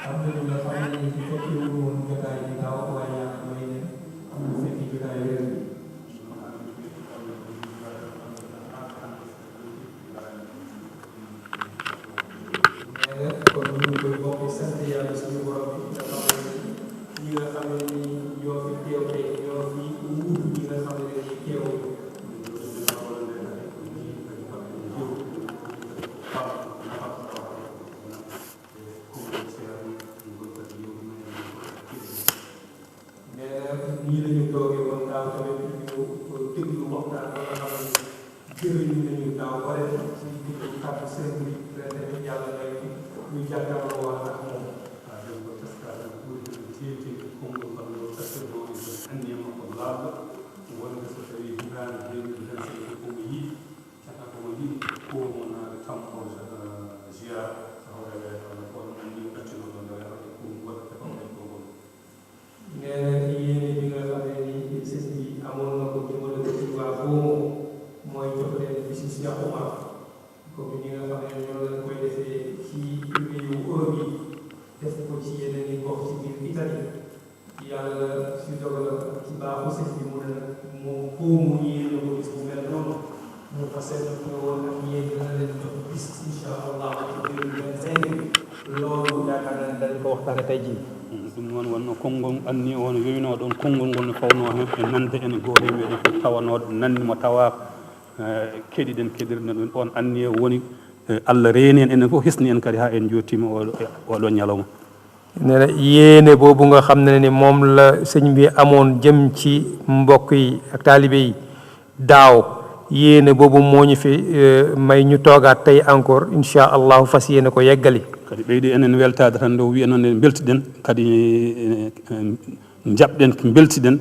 am na ñu nga xam ne ñu fekkee woon jotaay bi daaw waaye yàlla may leen am na fekki jotaay ren bi. kon ñu ngi koy bokk sant yàlla suñu borom bi nga xam ne ñi nga xam ne ni ñoo fi teew tey ñoo fi wuutu ñi nga xam ne dañuy teew nii la ñu toogee woon daaw tamit ñu déglu waxtaan ba nga xam ne jëriñu nañu daaw bare ci diggu kàddu sëriñ bi ren tamit yàlla may ñu jàkkaarloo waat ak moom. nee na yéene bi nga xam ne ni sëñ bi amoon na ko jëmale ko ci waa boobu mooy jox leen bi si Cheikh Oumar comme ñi nga xam ne ñoo leen koy defee ci réewu Europe yi def ko ci yeneen i gox ci biir Italie yàlla si dogal ci baaxu sëñ bi mu ne nag moom boobu yéene ko bis bu mel noonu mu fas yéene ko woon ak yéen dina leen jox bis incha allah ci 2025 loolu yaakaar naa ne dañ ko waxtaane tey jii. ɗum noon wonno konngol anni on yoyno ɗon konngol ngol no fawno hen e nande ene goori meɗen fof tawanoɗo nannimo tawa keɗiɗen keɗirno ɗum on anni woni Allah reeni en enen fof hisni en kadi ha en jottima oɗo ñalawma. nee na yéene boobu nga xam ne ni moom la sëñ bi amoon jëm ci mbokk yi ak taalibe yi daaw yéene boobu moo ñu fi may ñu toogaat tey encore incha allahu fas yéene ko yeggali. kadi ɓeydi enen weltade tan nde wiya noon en beltiɗen kadi jaɓɗen beltiɗen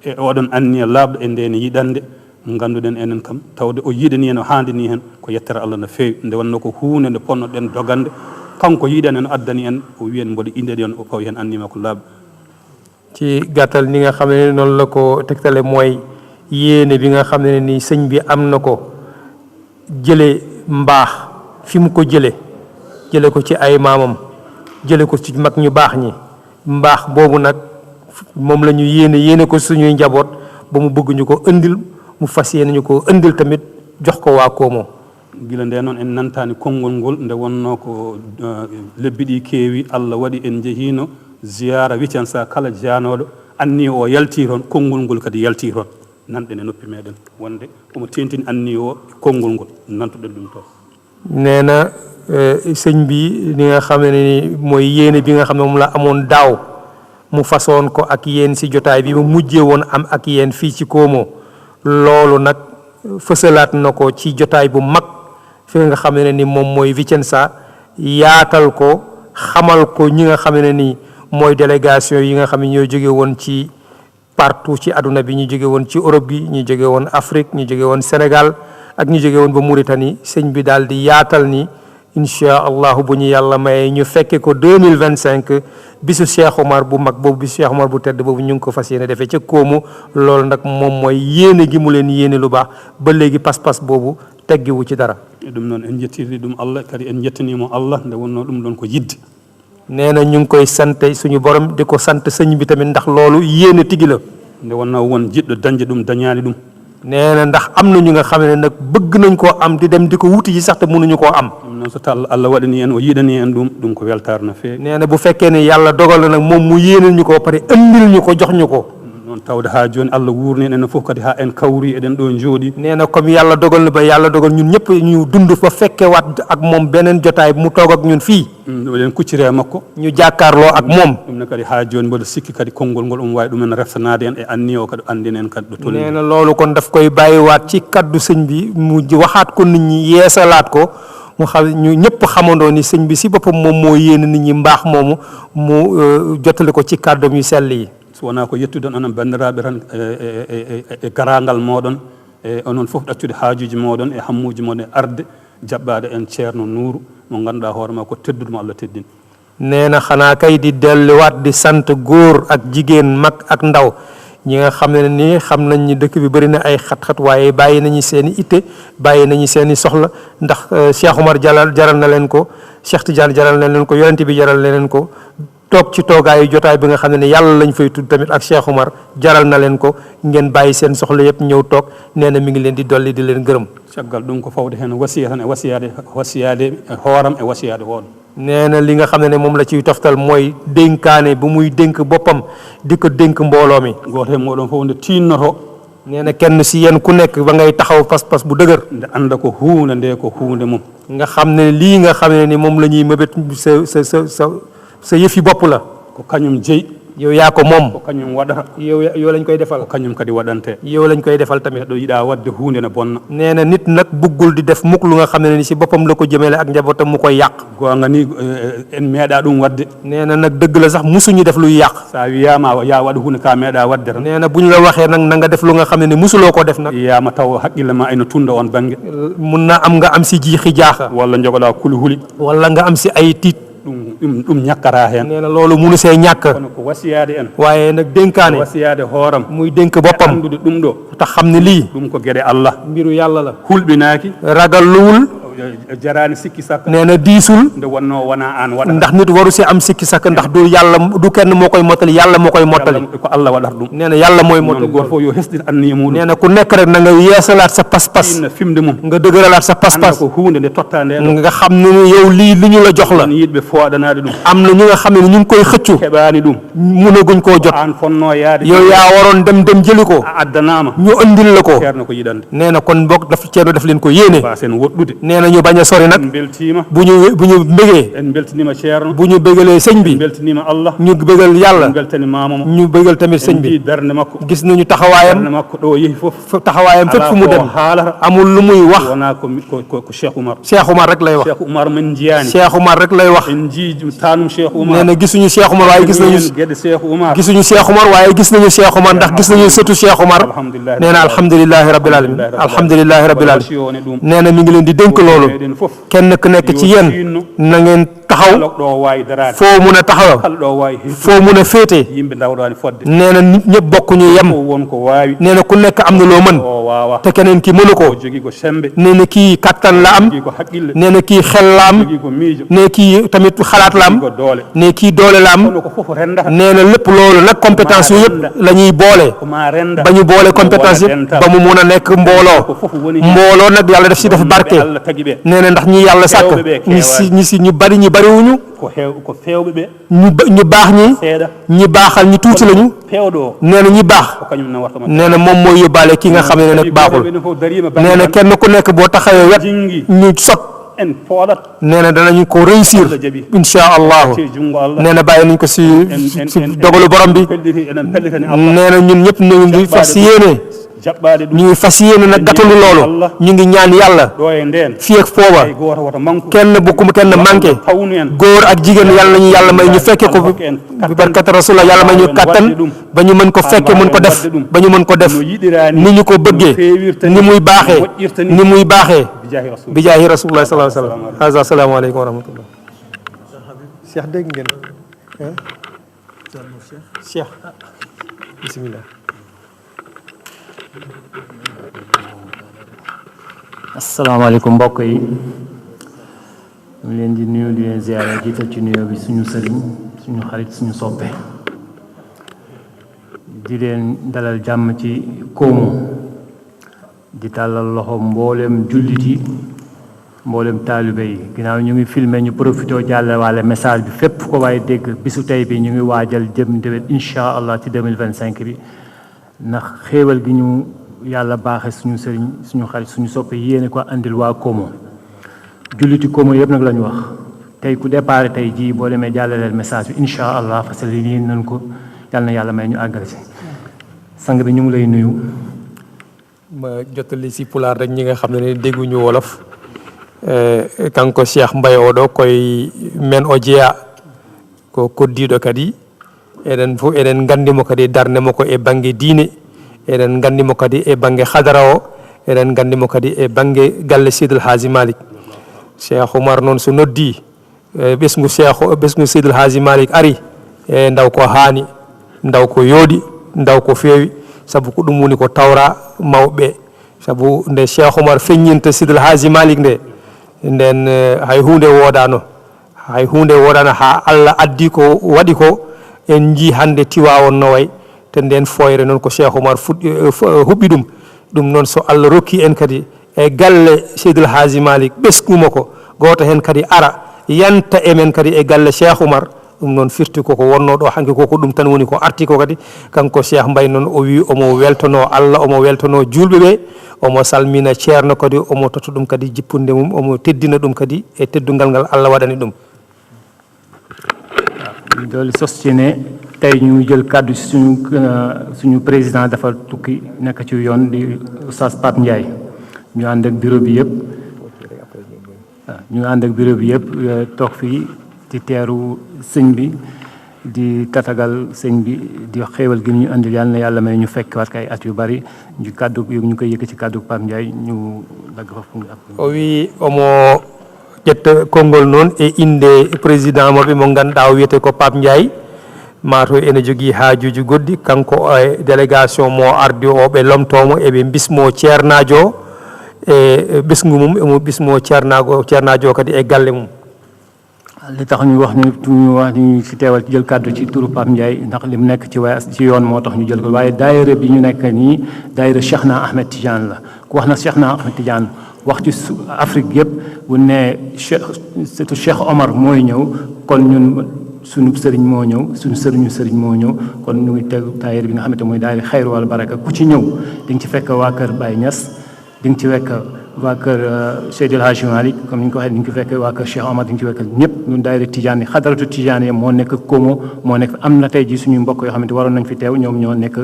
e oɗon anniya laaɓɗo e ndene yiɗande ganduɗen enen kam tawde o yiɗani hen o handini hen ko yettere Allah no fewi nde wonno ko hunde nde ponnoɗen dogande kanko yiɗani en addani en o wiyen mboɗo indedi on o fawi hen annima ko laaɓɗo. ci gàttal ni nga xam ne noonu la ko tegtale mooy yéene bi nga xam ne ni sëñ bi am na ko jële mbaax fi mu ko jële ko ci ay maamam jële ko ci mag ñu baax ñi mbaax boobu nag moom la ñu yéene ko suñuy njaboot ba mu bëgg ñu ko ëndil mu fas yéene ñu ko ëndil tamit jox ko waa Koomo. gila nde noon en nantani konngol ngol nde wonno ko lebbi ɗi keewi Allah waɗi en jehino ziyara Vicenza kala janoɗo anni o yalti toon konngol ngol kadi yalti toon nanɗen e noppi meɗen wonde omo tentini anni o konngol ngol nantuɗen ɗum toon. nee na sëñ bi li nga xam ne ni mooy yéene bi nga xam ne moom la amoon daaw mu façon ko ak yéen si jotaay bi mu mujjee woon am ak yéen fii ci Koomo loolu nag fësalaat na ko ci jotaay bu mag fi nga xam ne ni moom mooy Vicenza yaatal ko xamal ko ñi nga xam ne ni mooy délégation yi nga xam ne ñoo jóge woon ci partout ci àdduna bi ñu jóge woon ci Europe bi ñu jóge woon Afrique ñu jóge woon Sénégal ak ñu jóge woon ba Mauritanie sëñ bi daal di yaatal ni incha allahu bu ñu yàlla maye ñu fekke ko 2025 bisu Cheikh Omar bu mag boobu bisu Cheikh Omar bu tedd boobu ñu ngi ko fas yéene defee ca Koomu loolu nag moom mooy yéene gi mu leen yéene lu baax ba léegi pas-pas boobu teggiwu ci dara. ɗum noon en jettirɗi ɗum Allah kadi en jettanimo Allah nde wonno ɗum ɗon ko yidde. nee na ñu ngi koy sant suñu borom di ko sant sëñ bi tamit ndax loolu yéene tigi la. nde wonno won jiɗɗo dañde ɗum dañaani ɗum. nee na ndax am na ñu nga xam ne nag bëgg nañ koo am di dem di ko wuti ji sax te mënuñu koo am. noon so taw Allah waɗani en o yiɗani en ɗum ko weltare no feewi. nee na bu fekkee ne yàlla dogal na nag moom mu yéenal ñu ko ba pare andil ñu ko jox ñu ko. noon tawde ha joni Allah wurni en fof kadi ha en kawri eɗen ɗo jooɗi. nee na comme yàlla dogal na ba yàlla dogal ñun ñëpp ñu dund fa fekke waat ak moom beneen jotaay mu toog ak ñun fii. eɗen kucciri e makko. ñu jàkkaarloo ak moom. ɗum ne kadi ha joni mboɗo sikki kadi konngol ngol omo wawi ɗumen reftanade en e anni o kadi andinen kadi ɗo tolni. nee na loolu kon daf koy bàyyiwaat ci kaddu sëñ bi mu waxaat ko nit ñi yeesalaat ko mu xam ñu ñëpp xamandoo ni sëñ bi si boppam moom moo yéene nit ñi mbaax moomu mu jottali ko ci kàddoom yu sell yi. so wona ko yettude onon bandiraɓe tan e garangal moɗon e onon fof ɗaccude haajuji moɗon e hammuji moɗon e arde jaɓɓade en ceerno Nouru mo ganduɗa hoorema ko teddude mo Allah teddini. nee na xanaa kay di delluwaat di sant góor ak jigéen mag ak ndaw ñi nga xam ne ni xam nañ ni dëkk bi bëri na ay xat-xat waaye bàyyi nañu seen i itte bàyyi nañu seen i soxla ndax Cheikh Omar jaral na leen ko Cheikh Tidiane jaral na leen ko yonent bi jaral na leen ko toog ci toogaayu jotaay bi nga xam ne yàlla lañ fay tudd tamit ak Cheikh Oumar jaral na leen ko ngeen bàyyi seen soxla yëpp ñëw toog nee na mi ngi leen di dolli di leen gërëm. caggal ɗum ko fawde heen wasiya tan e wasiyade hooram e wasiyade hoon. nee na li nga xam ne moom la ciy toftal mooy dénkaane bu muy dénk boppam di ko dénk mbooloo mi. gooto heen mooɗon fof nde tiinnoto. nee na kenn si yéen ku nekk ba ngay taxaw pas-pas bu dëgër. nde annda ko huunde nde ko huunde mum. nga xam ne lii nga xam ne ni moom la ñuy mëbët sa yëfi bopp la. ko kañum jeyi. yow yaa ko moom. ko kañum waɗata. yow lañ koy defal. ko kañum kadi waɗante. yow lañ koy defal tamit. ɗo yiɗa wadde huunde ne bonna. nee na nit nag buggul di def mukk lu nga xam ne ni si boppam la ko jëmele ak njabootam mu koy yàq. goonga ni en meeɗa ɗum wadde. nee na nag dëgg la sax musuñu def luy yàq. sa wiyama ya waɗa huunde ka meeɗa wadde tan. nee na bu ñu la waxee nag na nga def lu nga xam ne ni musuloo ko def nag. yiyama taw haqqille ma ene tunda on bange. mun na am nga am si jiixi jaaxa. walla jogoɗa kulhuli. walla nga am si ay tiit. ɗum ñakkata heen. nee na loolu munu see ñàkk. kono ko wasiyade en. waaye nag dénkaane. wasiyade hooram. muy dénk boppam. andude ɗum ɗo. tax xam ne lii. ɗum ko geɗe Allah. mbiru yàlla la. hulɓinaaki. ragalluwul. jarani sikki sakka. nee na diisul. nde wonno wona an waɗata. ndax nit waru si am sikki sakka ndax du yàlla du kenn moo koy mottali yàlla moo koy mottali. ko Allah waɗata ɗum. nee na yàlla mooy mottali. goto fof yo hesɗin anniya muɗum. nee na ku nekk rek na nga yeesalaat sa pas-pas. inna fimde mum. nga dëgëralaat sa pas-pas. ko huunde nde totta nde. nga xam ne yow lii li ñu la jox la. yiɗɓe fooɗanade ɗum. am na ñu nga xam ne ñu ngi koy xëccu. heɓani ɗum. mënaguñ koo jot. an fonno yaade. yow yaa waroon dem jëli ko. a addanama. ñu andil la ko. ceerno ko yiɗande. nee na kon boog ceerno daf leen ko yéene. ba sen woɗɗude. nee na ñu bañ a sori nag. en beltima. bu ñu mbégee. en beltinima ceerno. bu ñu bégalee sëñ bi. en beltinima Allah. ñu bégal yàlla. en beltani mamamo. ñu bégal tamit sëñ bi. en bernde makko. gis nañu taxawaayam. bernde makko ɗo yehi fof. taxawaayam fépp fu mu dem. haalata. amul lu muy wax. wona ko Cheikh Oumar. Cheikh Oumar rek lay wax. Cheikh Oumar men jiyani. Cheikh Oumar rek lay wax. en jii tanum Cheikh Oumar. nee na gisuñu Cheikh Oumar waaye gis nañu. gueɗe Cheikh Oumar. gisuñu Cheikh Oumar waaye gis nañu Cheikh Oumar ndax gis nañu sëtu Cheikh Oumar. nee na alhamdulilahi rabbil alamin. alhamdulilahi rabbil alamin. nee na mi ngi leen di dénk loolu. kenn ku nekk ci yéen na ngeen taxaw foo mun a taxaw foo mun a féete. nee na nit ñëpp bokk ñu yem. nee na ku nekk am na loo mën. te keneen ki mënu ko. nee na kii kattan la am. nee na kii xel la am. nee kii tamit xalaat la am. nee kii doole la am. nee na lépp loolu nag compétence yu yëpp la ñuy boole. ba ñu boole compétence yëpp ba mu mun a nekk mbooloo. mbooloo nag yàlla def si def barke. nee na ndax ñi yàlla sàkk ñi si ñu bari ñi bariwuñu. ñu baax ñi baaxal ñi tuuti lañu. nee na ñi baax. nee na moom mooy yóbbaale ki nga xam ne nag baaxul. nee na kenn ku nekk boo taxawee wet ñu sot. nee na danañu ko réussir incha allahu. nee na bàyyi nañ ko si dogalu borom bi. nee na ñun ñëpp ñu ngi fas yéene. ñu ngi fas yéene nag gàttalu loolu. ñu ngi ñaan yàlla. fii ak fooba kenn kenn manqué. góor ak jigéen yàlla nañu yàlla may ñu fekke ko bi barkati rasulullah yàlla may ñu kàttan ba ñu mën ko fekke mën ko def ba ñu mën ko def ni ñu ko bëggee ni muy baaxee bi jaahi rasulullah sallallahu alayhi wa sallam. haza asalaamaaleykum wa rahmatullah. Cheikh dégg ngeen Cheikh bismillah. asalaamaaleykum mbokk yi ñu leen di nuyu di leen ziyaare jiital ci nuyoo bi suñu sëriñ suñu xarit suñu soppe di leen dalal jàmm ci Komo di tàllal loxo mboolem jullit yi mboolem taalibe yi ginnaaw ñu ngi filmé ñu profité jàlle waale message bi fépp ko waaye dégg bisu tey bi ñu ngi waajal jëm déwén incha allah ci 2025 bi ndax xéewal gi ñu yàlla baaxe suñu sëriñ suñu xarit suñu soppe yéene ko andil waa Komo julliti Komo yëpp nag la ñu wax tey ku départ tey jii boo demee jàllaleel message bi incha allah parce que lii nañ ko yàlla na yàlla may ñu àggale si sang bi ñu ngi lay nuyu. ma jottali si pulaar rek ñi nga xam ne dégguñu wolof kanko Cheikh Mbaye oɗo koye men o jeeya ko koddiɗo kadi eɗen fof eɗen gandimo kadi darnemo ko e banggue diine eɗen gandimo kadi e banggue hadara o eɗen gandimo kadi e banggue galle Seydil Hadji Malick. Cheikh Oumar noon so noddi ɓesgu Seydil Hadji Malick ari e ndaw ko haani ndaw ko yooɗi ndaw ko feewi saabu ko ɗum woni ko tawra mawɓe saabu nde Cheikh Oumar feññinta Seydil Hadji Malick nde nden hay hunde woodano hay hunde wodana ha Allah addi ko waɗi ko en ji hande Tiwawon no way te nden foyre noon ko Cheikh Oumar huɓɓi ɗum noon so Allah rokki en kadi e galle Seydil Hadji Malick ɓeskuma ko goto hen kadi ara yanta emen kadi e galle Cheikh Oumar ɗum noon firti koko wonno ɗo hanki koko ɗum tan woni ko arti ko kadi kanko Cheikh Mbaye noon o wi omo weltono Allah omo weltono julɓe ɓe omo salmina ceerno kadi omo toto ɗum kadi jippunde mum omo teddina ɗum kadi e teddungal ngal Allah waɗani ɗum doole sostine tey ñu jël kàddu suñu président dafa tukki nekk ci yoon di Oustaz Pape Ndiaye ñu ànd ak bureau bi yëpp toog fii di teeru sëñ bi di tatagal sëñ bi di xéewal gi ñu andil yàlla na yàlla may ñu fekk waat kay at yu bari ñu kàddu ñu koy yëkk ci kàddu Pape Ndiaye ñu dagg fa o wi omo ƴetta konngol noon e inde président moɓe mo ganduɗa o wiyete ko Pape Ndiaye mato ene jogui haajuji goɗɗi kanko e délégation mo ardi o ɓe lomtomo eɓe bismo ceernajo e ɓesgu mum emo bismo ceernajo kadi e galle mum li tax ñu wax ñu ci teewal jël kàddu ci turu Pape Ndiaye ndax li mu nekk ci yoon moo tax ñu jël ko waaye daayira bi ñu nekk nii daayira Cheikhna Ahmed Tidiane la ku wax na Cheikhna Ahmed Tidiane wax ci Afrique yëpp bu ne surtout Cheikh Omar mooy ñëw kon ñun suñu sëriñ moo ñëw suñu sëriñ moo ñëw kon ñu ngi tegu daayira bi nga xamante mooy daayira Xayru wal Baraka ku ci ñëw di nga ci fekk waa kër Baye Niass di nga ci fekk waa kër Seydil Hadji Malick comme ni ñu ko waxee di nga ci fekk waa kër Cheikh Omar di nga ci fekk ñëpp ñun daayira Tidiane xadaratu Tidiane moo nekk Komo moo nekk am na tey ji suñu mbokk yoo xamante waroon nañ fi teew ñoom ñoo nekk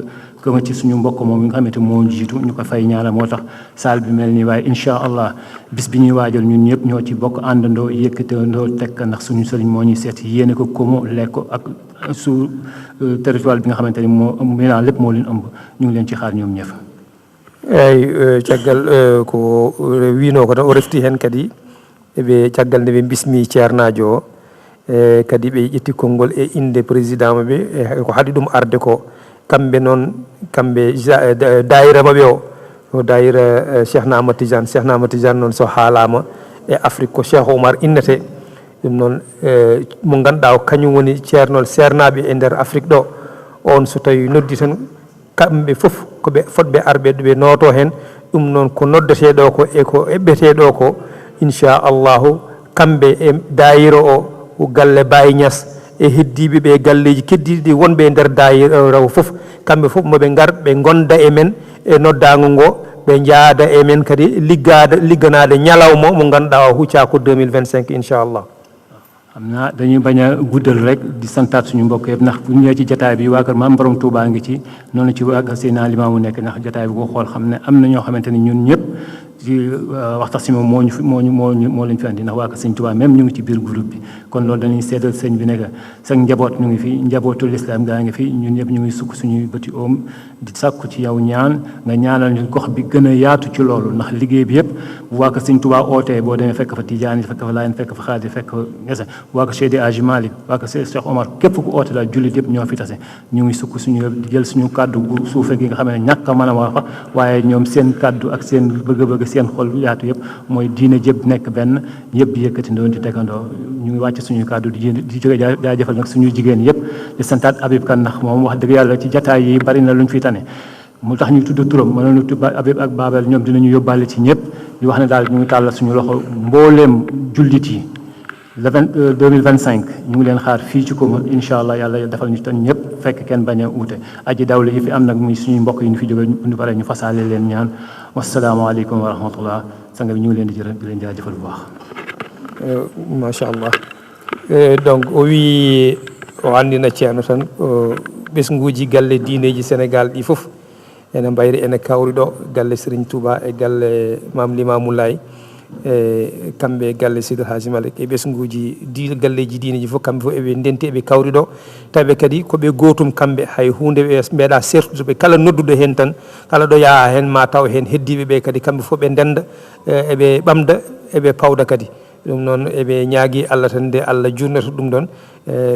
Komo ci suñu mbokk moom yi nga xamante moo jiitu ñu ko fay ñaanal moo tax saal bi mel nii waaye incha allah bis bi ñuy waajal ñun ñëpp ñoo ci bokk àndandoo yëkkatandoo tekk ndax suñu sëriñ moo ñuy seet yéene ko Komo lekk ko ak su territoire bi nga xamante ni moo Milan lépp moo leen ëmb ñu ngi leen ci xaar ñoom ñëpp eyyi caggal ko wino ko tan o refti hen kadi eɓe caggal nde ɓe bismi ceernajo o kadi ɓe ƴetti konngol e inde président maɓe ko haɗi ɗum arde ko kamɓe noon kamɓe dayira maɓe o dayira Cheikhna Ahmad Tidiane noon so haalama e Afrique ko Cheikh Oumar innete ɗum noon mo ganduɗa o kañum woni ceernol sernaɓe e nder Afrique ɗo on so tawi noddi tan kamɓe fof koɓe fotɓe arɓe ɓe nooto hen ɗum noon ko noddateɗo ko e ko eɓɓeteɗo ko inchallahu kamɓe e dayira o galle Baye Niass e heddiɓe ɓe galleji keddiɗi ɗi wonɓe e nder dayira o fof kamɓe fof moɓe gar ɓe gonda e men e noddago ngo ɓe jaada e men kadi ligganade ñalawma mo ganduɗa o hucca ko 2025 inchallah xam naa dañuy bañ a guddal rek di santaat suñu mbokk yëpp ndax bu ñu ñëwee ci jataay bi waa kër Maam Borom Touba ngi ci noonu ci waa kër Seydina Limaamu nekk ndax jataay bi ko xool xam ne am na ñoo xamante ni ñun ñëpp ci waxtaan si moom moo leen fi andi ndax waa kër Sëñ Touba même ñu ngi ci biir groupe bi kon loolu dañuy seedal sëñ bi nekk sa njaboot ñu ngi fi njabootu lislaam gaa ngi fi ñun ñëpp ñu ngi sukk suñuy bëti oom di sàkku ci yow ñaan nga ñaanal ñu gox bi gën a yaatu ci loolu ndax liggéey bi yëpp bu waa kër Sëñ Touba ootee boo demee fekk fa Tijaani fekk fa Laayeen fekk fa Xaadir fekk fa Ñas waa kër Seydi Hadji Malick waa kër Cheikh Omar képp ku oote daal jullit yëpp ñoo fi tase ñu ngi sukk suñu jël suñu kàddu gu suufe gi nga xam ne ñàkk a mën a wax waaye ñoom seen kàddu ak seen bëgg-bëgg seen xol yaatu yëpp mooy diine jëpp nekk benn yëpp di yëkkatindoo di tegandoo ñu ngi wàcc suñu kàddu di jóge jaajëfal nag suñu jigéen yëpp di santaat Habib Kane ndax moom wax dëgg yàlla ci jataay yi bari na luñ fi tane mu tax ñu tudd turam mënoon na tudd Habib ak Babel ñoom dinañu yóbbaale ci ñëpp di wax ne daal ñu ngi tàllal suñu loxo mbooleem jullit yi le 2025 ñu ngi leen xaar fii ci Komo incha allah yàlla defal ñu tan ñëpp fekk kenn bañ a uute aji dawle yi fi am nag muy suñuy mbokk yi ñu fi jóge ñu pare ñu fasaale leen ñaan wasalaamaaleykum wa rahmatullah sanga bi ñu ngi leen di leen jaajëfal bu baax machallah donc o wi o andina ceerno tan ɓesguji galle diineji Sénégal ɗi fof ene mbayri ene kawri ɗo galle Serigne Touba e galle Mame Limamou Laye e kamɓe galle Seydil Hadji Malick e ɓesguji galleji diineji fof kamɓe fof eɓe ndenti eɓe kawri ɗo tawi kadi koɓe gotum kamɓe hay hunde ɓe mbeeɗa sertudeɓe kala nodduɗo hen tan kala ɗo yaaha hen ma taw hen heddiɓe ɓe kadi kamɓe fof ɓe ndenda eɓe ɓamda eɓe pawda kadi ɗum noon eɓe ñaagui Allah tan nde Allah jurnata ɗum ɗon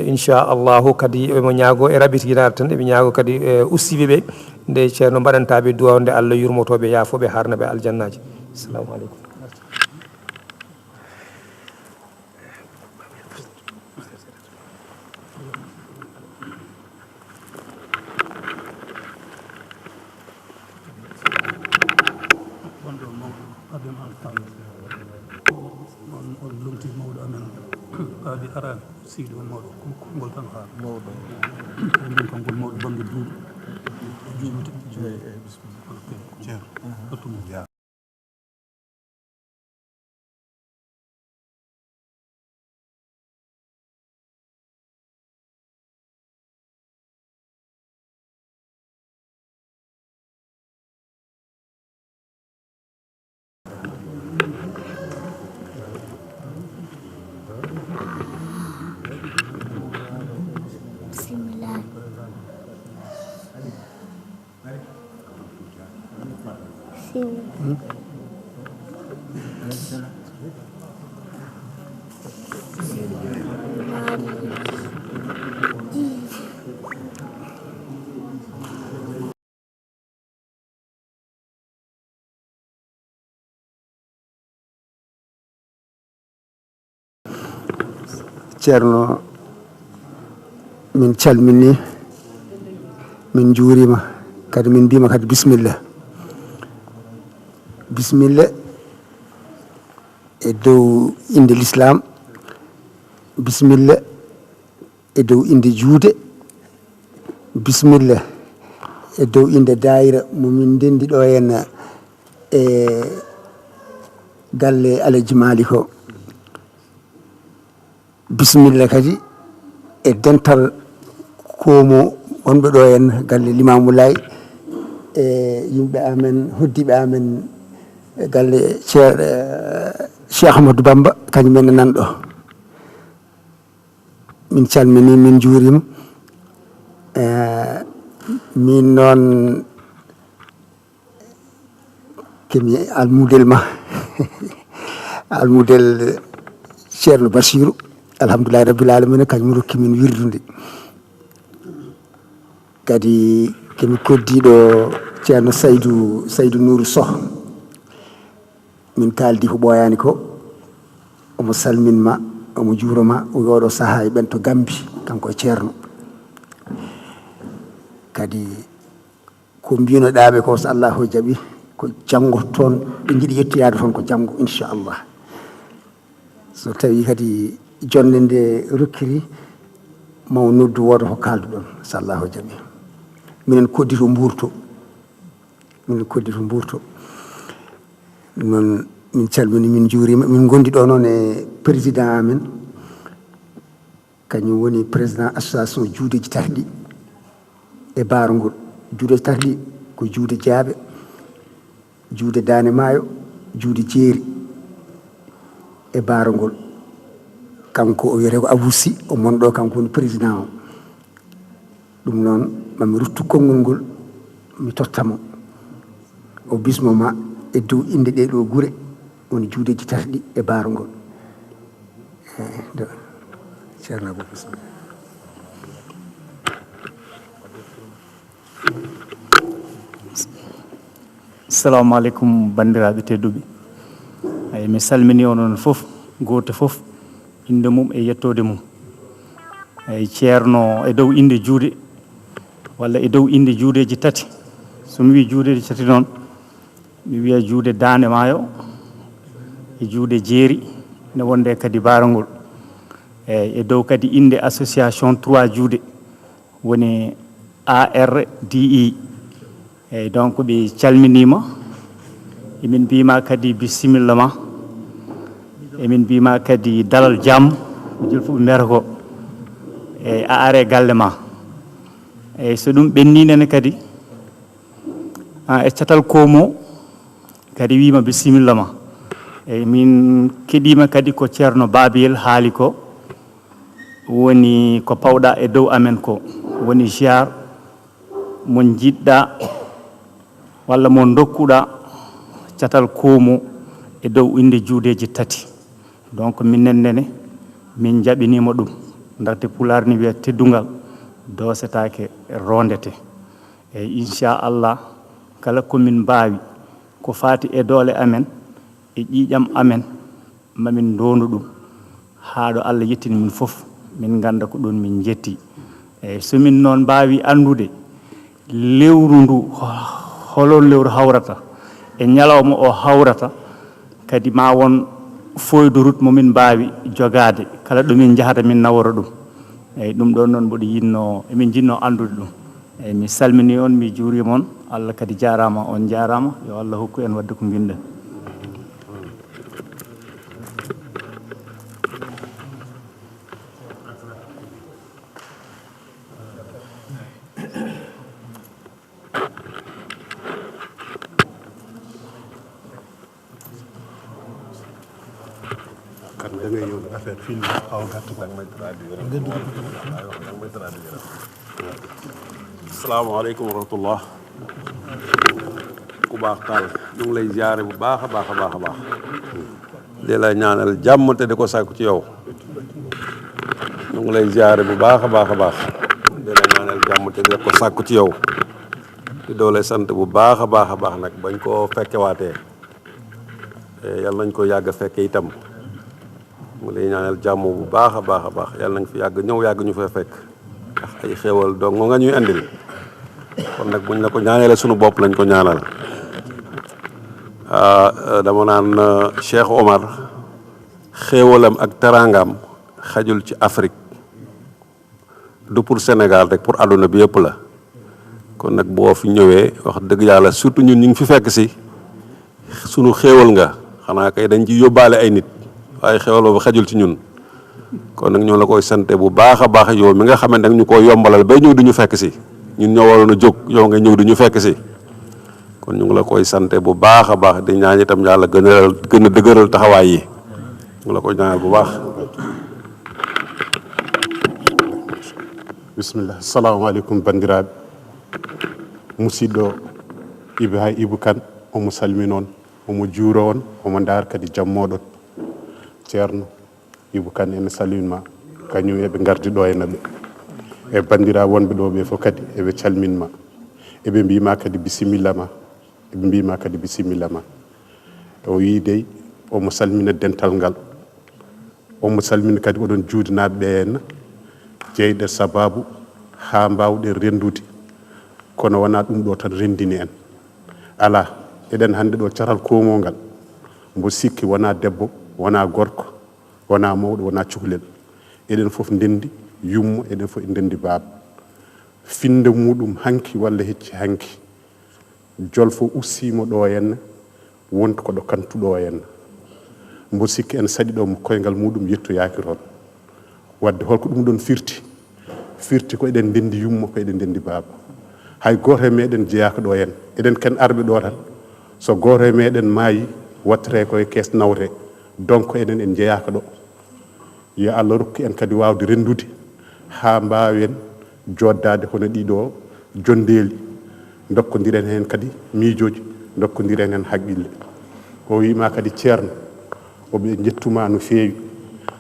inchallahu kadi eɓemo ñaago e rabitinade tan eɓe ñaago kadi ustiɓe ɓe nde ceerno mbaɗantaɓe duwaw nde Allah yurmotoɓe yaafoɓe harnaɓe aljannaji assalamu aleykum saabi arani siidi on mawɗo konngol tan haa mawɗo ɗum konngol mawɗo bange duuɓi juuɓde ceerno ɗottumo yaa ceerno min calmini min juurima kadi min mbima kadi bisimilla bisimilla e dow inde l'islam bisimilla e dow inde juude bisimilla e dow inde daayira momin ndendi ɗo henna e galle Alaji Malik o bisimilla kadi e dental komo wonɓe ɗo en galle Limamou Laye e yimɓe amen hoddiɓe amen galle Cheikh Ahmadou Bamba kañumen nan ɗo min calmini min juurima min noon kemi almudel ma almudel ceerno Bassirou alhamdulillahi rabbil alamina kañum rokki min wirdude kadi kemi koddiɗo ceerno Saydou Nourou Sow min kaldi ko ɓoyani ko omo salminma omo juuroma o yoɗo saaha e ɓen to Gambi kanko e ceerno kadi ko mbinoɗaɓe ko so Allahu jaaɓi ko janggo toon ɓe jiiɗi yettoyade toon ko janggo inchallah so tawi kadi jonde nde rokkiri maw noddu woda ko kalduɗon so Allahu jaaɓi minen koddi to Mbourto noon min calmini min juurima min gondi ɗo noon e président amen kañum woni président association juudeji tati ɗi e Barngol juudeji tati ɗi ko juude Diaɓe juude Dane Maayo juude Jeeri e Barngol kanko o wiyete ko Abou Sy o monɗo kanko woni président o ɗum noon mami ruttu konngol ngol mi tottamo o bismoma e dow inde ɗe ɗo gure woni juudeji tati ɗi e Barngol ceerno Abou bismillah. Assalamu aleykum bandiraɓe tedduɓe ay mi salmini onon fof goto fof inde mum e yettode mum ay ceerno e dow inde juude walla e dow inde juudeji tati somi wi juudeji tati noon mi wiya juude Dane Maayo e juude Jeeri ne wonde kadi Barngol e dow kadi inde association 3 juude woni ARDI eyyi donc ɓe calminima emin mbima kadi bisimilla ma emin mbima kadi dalal jaam jil fof ɓe mbiyata ko eyyi a are galle ma eyyi so ɗum ɓenninene kadi e catal komo kadi wima bisimilla ma eyyi min keɗima kadi ko ceerno Babiyel haali ko woni ko pawɗa e dow amen ko woni ziar mo jiɗɗa walla mo dokkuɗa catal komo e dow inde juudeji tati donc minenne min jaɓinima ɗum ndaxte pular ni wiya teddungal dosetake rondete eyyi inchallah kala komin mbawi ko fati e doole amen e ƴiƴam amen mamin dondu ɗum haɗo Allah yettini min fof min ganda ko ɗon min jetti eyyi somin noon mbawi andude lewru ndu holon lewru hawrata e ñalawma o hawrata kadi ma won feuille de route momin mbawi jogade kala ɗo min jahata min nawora ɗum eyyi ɗum ɗon noon mboɗo yinno emin jinno andude ɗum eyyi mi salmini on mi juurima on Allah kadi jarama on jarama yo Allah hokku en wadde ko binɗen asalaamaaleykum wa rahmatullah ku baax taal ñu ngi lay ziare bu baax a baax a baax a baax di la ñaanal jàmm te di ko sàkku ci yow ñu ngi lay ziare bu baax a baax a baax di la ñaanal jàmm te di ko sàkku ci yow di doole sant bu baax a baax nag bañ koo fekkewaatee yàlla nañ ko yàgg fekke itam mu lay ñaanal jàmm bu baax a baax yàlla nañ fi yàgg ñëw yàgg ñu fay fekk ndax ay xéewal dong nga ñuy andil kon nag buñ la ko ñaanale sunu bopp lañ ko ñaanal dama naan Cheikh Omar xéewalam ak teraangam xajul ci Afrique du pour Sénégal rek pour àdduna bi yëpp la kon nag boo fi ñëwee wax dëgg yàlla surtout ñun ñu ngi fi fekk si sunu xéewal nga xanaa kay dañ ci yóbbaale ay nit waaye xéewal boobu xajul ci ñun kon nag ñoo la koy sante bu baax a baax yow mi nga xamante ne ñu ko yombalal bay ñëw di ñu fekk si ñun ñoo waroon a jóg yow nga ñëw di ñu fekk si kon ñu ngi la koy sante bu baax a baax di ñaan itam yàlla gën a dëgëral taxawaay yi ñu ngi la koy ñaanal bu baax. bismillah assalamu aleykum bandiraɓe musidɗo Ibou Kane omo salmini on omo juuro on omo ndaar kadi jammoɗon ceerno Ibou Kane ene salminma kañum eɓe gardi ɗo henna ɓe e bandira wonɓe ɗo ɓe fof kadi eɓe calminma eɓe mbima kadi bisimilla ma eɓe mbima kadi bisimilla ma o wi dey omo salmina dental ngal omo salmina kadi oɗon juudanaɓe ɓe henna jeyɗe sababu ha mbawɗe rendude kono wona ɗum ɗo tan rendini en ala eɗen hande ɗo caral komo ngal mbo sikki wona debbo wona gorko wona mawɗo wona cukalel eɗen fof ndendi yummo eɗen fof ndendi baaba finde muɗum hanki walla hecci hanki jolfo ussimo ɗo henna wonta koɗo kantuɗo henna mbo sikki en saɗi ɗo mo koyngal muɗum yettoyaki toon wadde holko ɗum ɗon firti ko eɗen ndendi yummo ko eɗen ndendi baaba hay goto e meɗen jeyaka ɗo hen eɗen ken arɓe ɗo tan so goto e meɗen maayi wattere koye kees nawre donc enen en jeyaka ɗo yo Allah rokku en kadi wawde rendude ha mbawen joddade hono ɗiɗo jondeeli dokkodiren hen kadi miijoji dokkodiren hen haqqille o wima kadi ceerno oɓe jettuma no feewi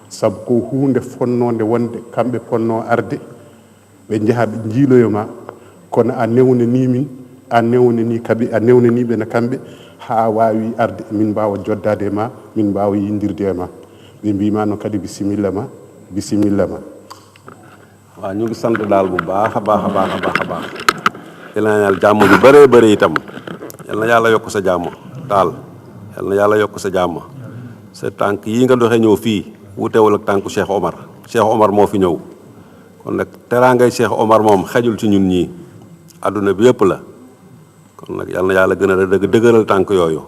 saabu ko hunde fonnode wonde kamɓe ponno arde ɓe jaaha ɓe jiiloyoma kono a newnani min a newnani kaɓe a newnaniɓe no kamɓe ha wawi arde min mbawa joddade e ma min mbawa yindirde e ma ɓe mbima noon kadi bisimilla ma waaw ñu ngi sant daal bu baax a baax di la ñaanal jàmm ju bëree bëri itam yal na yàlla yokk sa jàmm daal yal na yàlla yokk sa jàmm sa tànk yi nga doxee ñëw fii wutewul ak tànku Cheikh Omar moo fi ñëw kon nag teraangay Cheikh Omar moom xejul ci ñun ñii adduna bi yëpp la kon nag yal na yàlla gën a dëgëral tànk yooyu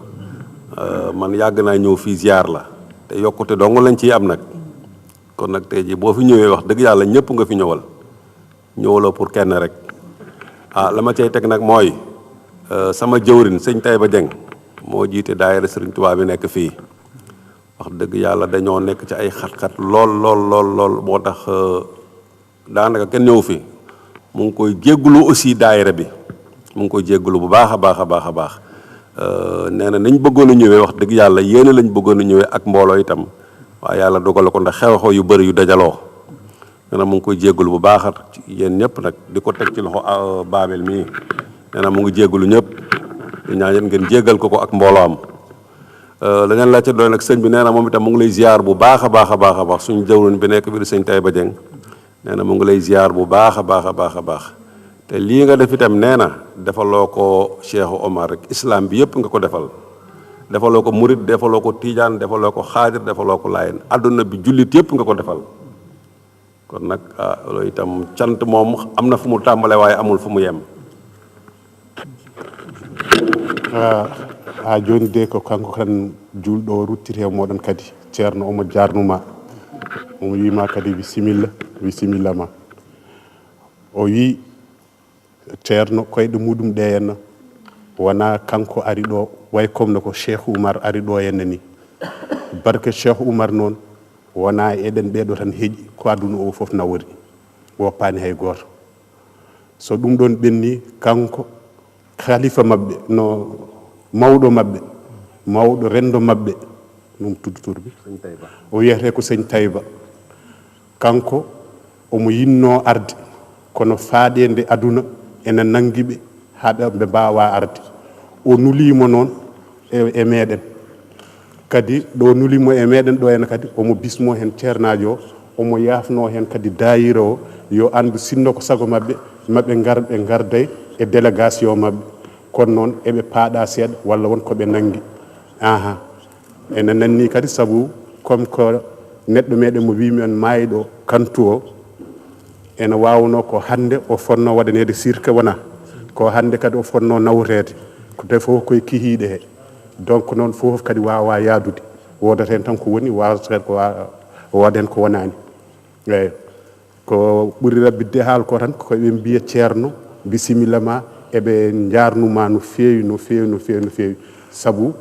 man yàgg naa ñëw fii ziar la te yokkute dong lañ ciy am nag kon nag tey jii boo fi ñëwee wax dëgg yàlla ñëpp nga fi ñëwaloo pour kenn rek la ma cay teg nag mooy sama jëwrin sëñ Taïba Dieng moo jiite daayira Sëriñ Tuubaa bi nekk fii wax dëgg yàlla dañoo nekk ci ay xat-xat lool boo tax daanaka kenn ñëw fi mu ngi koy jéggulu aussi daayira bi mu ngi koy jéggulu bu baax a baax nee na nañ bëggoon a ñëwee wax dëgg yàlla yéene lañ bëggoon a ñëwee ak mbooloo itam waaye yàlla dogal ko ndax xew-xew yu bëri yu dajaloo nee na mu ngi koy jéggulu bu baax yéen ñëpp nag di ko teg ci loxo Babel mii nee na mu ngi jéggulu ñëpp di ñaan ngeen jéggal ko ak mbooloo am leneen la ca doon nag sëñ bi nee na moom itam mu ngi lay ziar bu baax a baax suñu jëwriñ bi nekk biir sëñ Taïba Dieng nee na mu ngi lay ziar bu baax a baax te lii nga def itam nee na defaloo ko Cheikh Omar rek islam bi yëpp nga ko defal defaloo ko murit defaloo ko tiijaan defaloo ko xaadir defaloo ko laayeen àdduna bi jullit yëpp nga ko defal kon nag loolu itam cant moom am na fu mu tàmbale waaye amul fu mu yem ha joni de ko kanko kan julɗo o ruttiri e moɗon kadi ceerno omo jarnuma omo wima kadi bisimilla ma o wi ceerno koyɗe muɗum ɗe henna wona kanko ari ɗo way comme no ko cheikh oumar ari ɗo henna ni barke cheikh oumar noon wona eɗen ɓeɗo tan heeƴi ko aduna o foof nawori woppani hay goto so ɗum ɗon ɓenni kanko khalifa mabɓe no mawɗo mabɓe mawɗo rendo mabɓe ɗum tuddutorɓe o wiyete ko seigne Tayba kanko omo yinno arde kono faaɗede aduna ene nanguiɓe haɓe ɓe mbawa arde o nulimo noon e meɗen kadi ɗo nulimo e meɗen ɗo henna kadi omo bismo hen ceernajo o omo yafno hen kadi dayira o yo andu sinno ko sago mabɓe ɓe garday e délégation mabɓe kono noon eɓe paaɗa seeɗa walla wonko ɓe nangi ene nanni kadi saabu comme ko neɗɗo meɗen mo wimi on maayiɗo Kantu o ene wawno ko hande o fonno waɗanede sirke wona ko hande kadi o fonno nawrede ko tawi fof koye kihiɗe he donc noon fof kadi wawa yaadude wodat hen tan ko woni wawata ko wooda hen ko wonani eyyi ko ɓuuri rabbidde haal ko tan koɓe mbiya ceerno bisimilla ma eɓe jarnuma no feewi no feewi no feewi no feewi saabu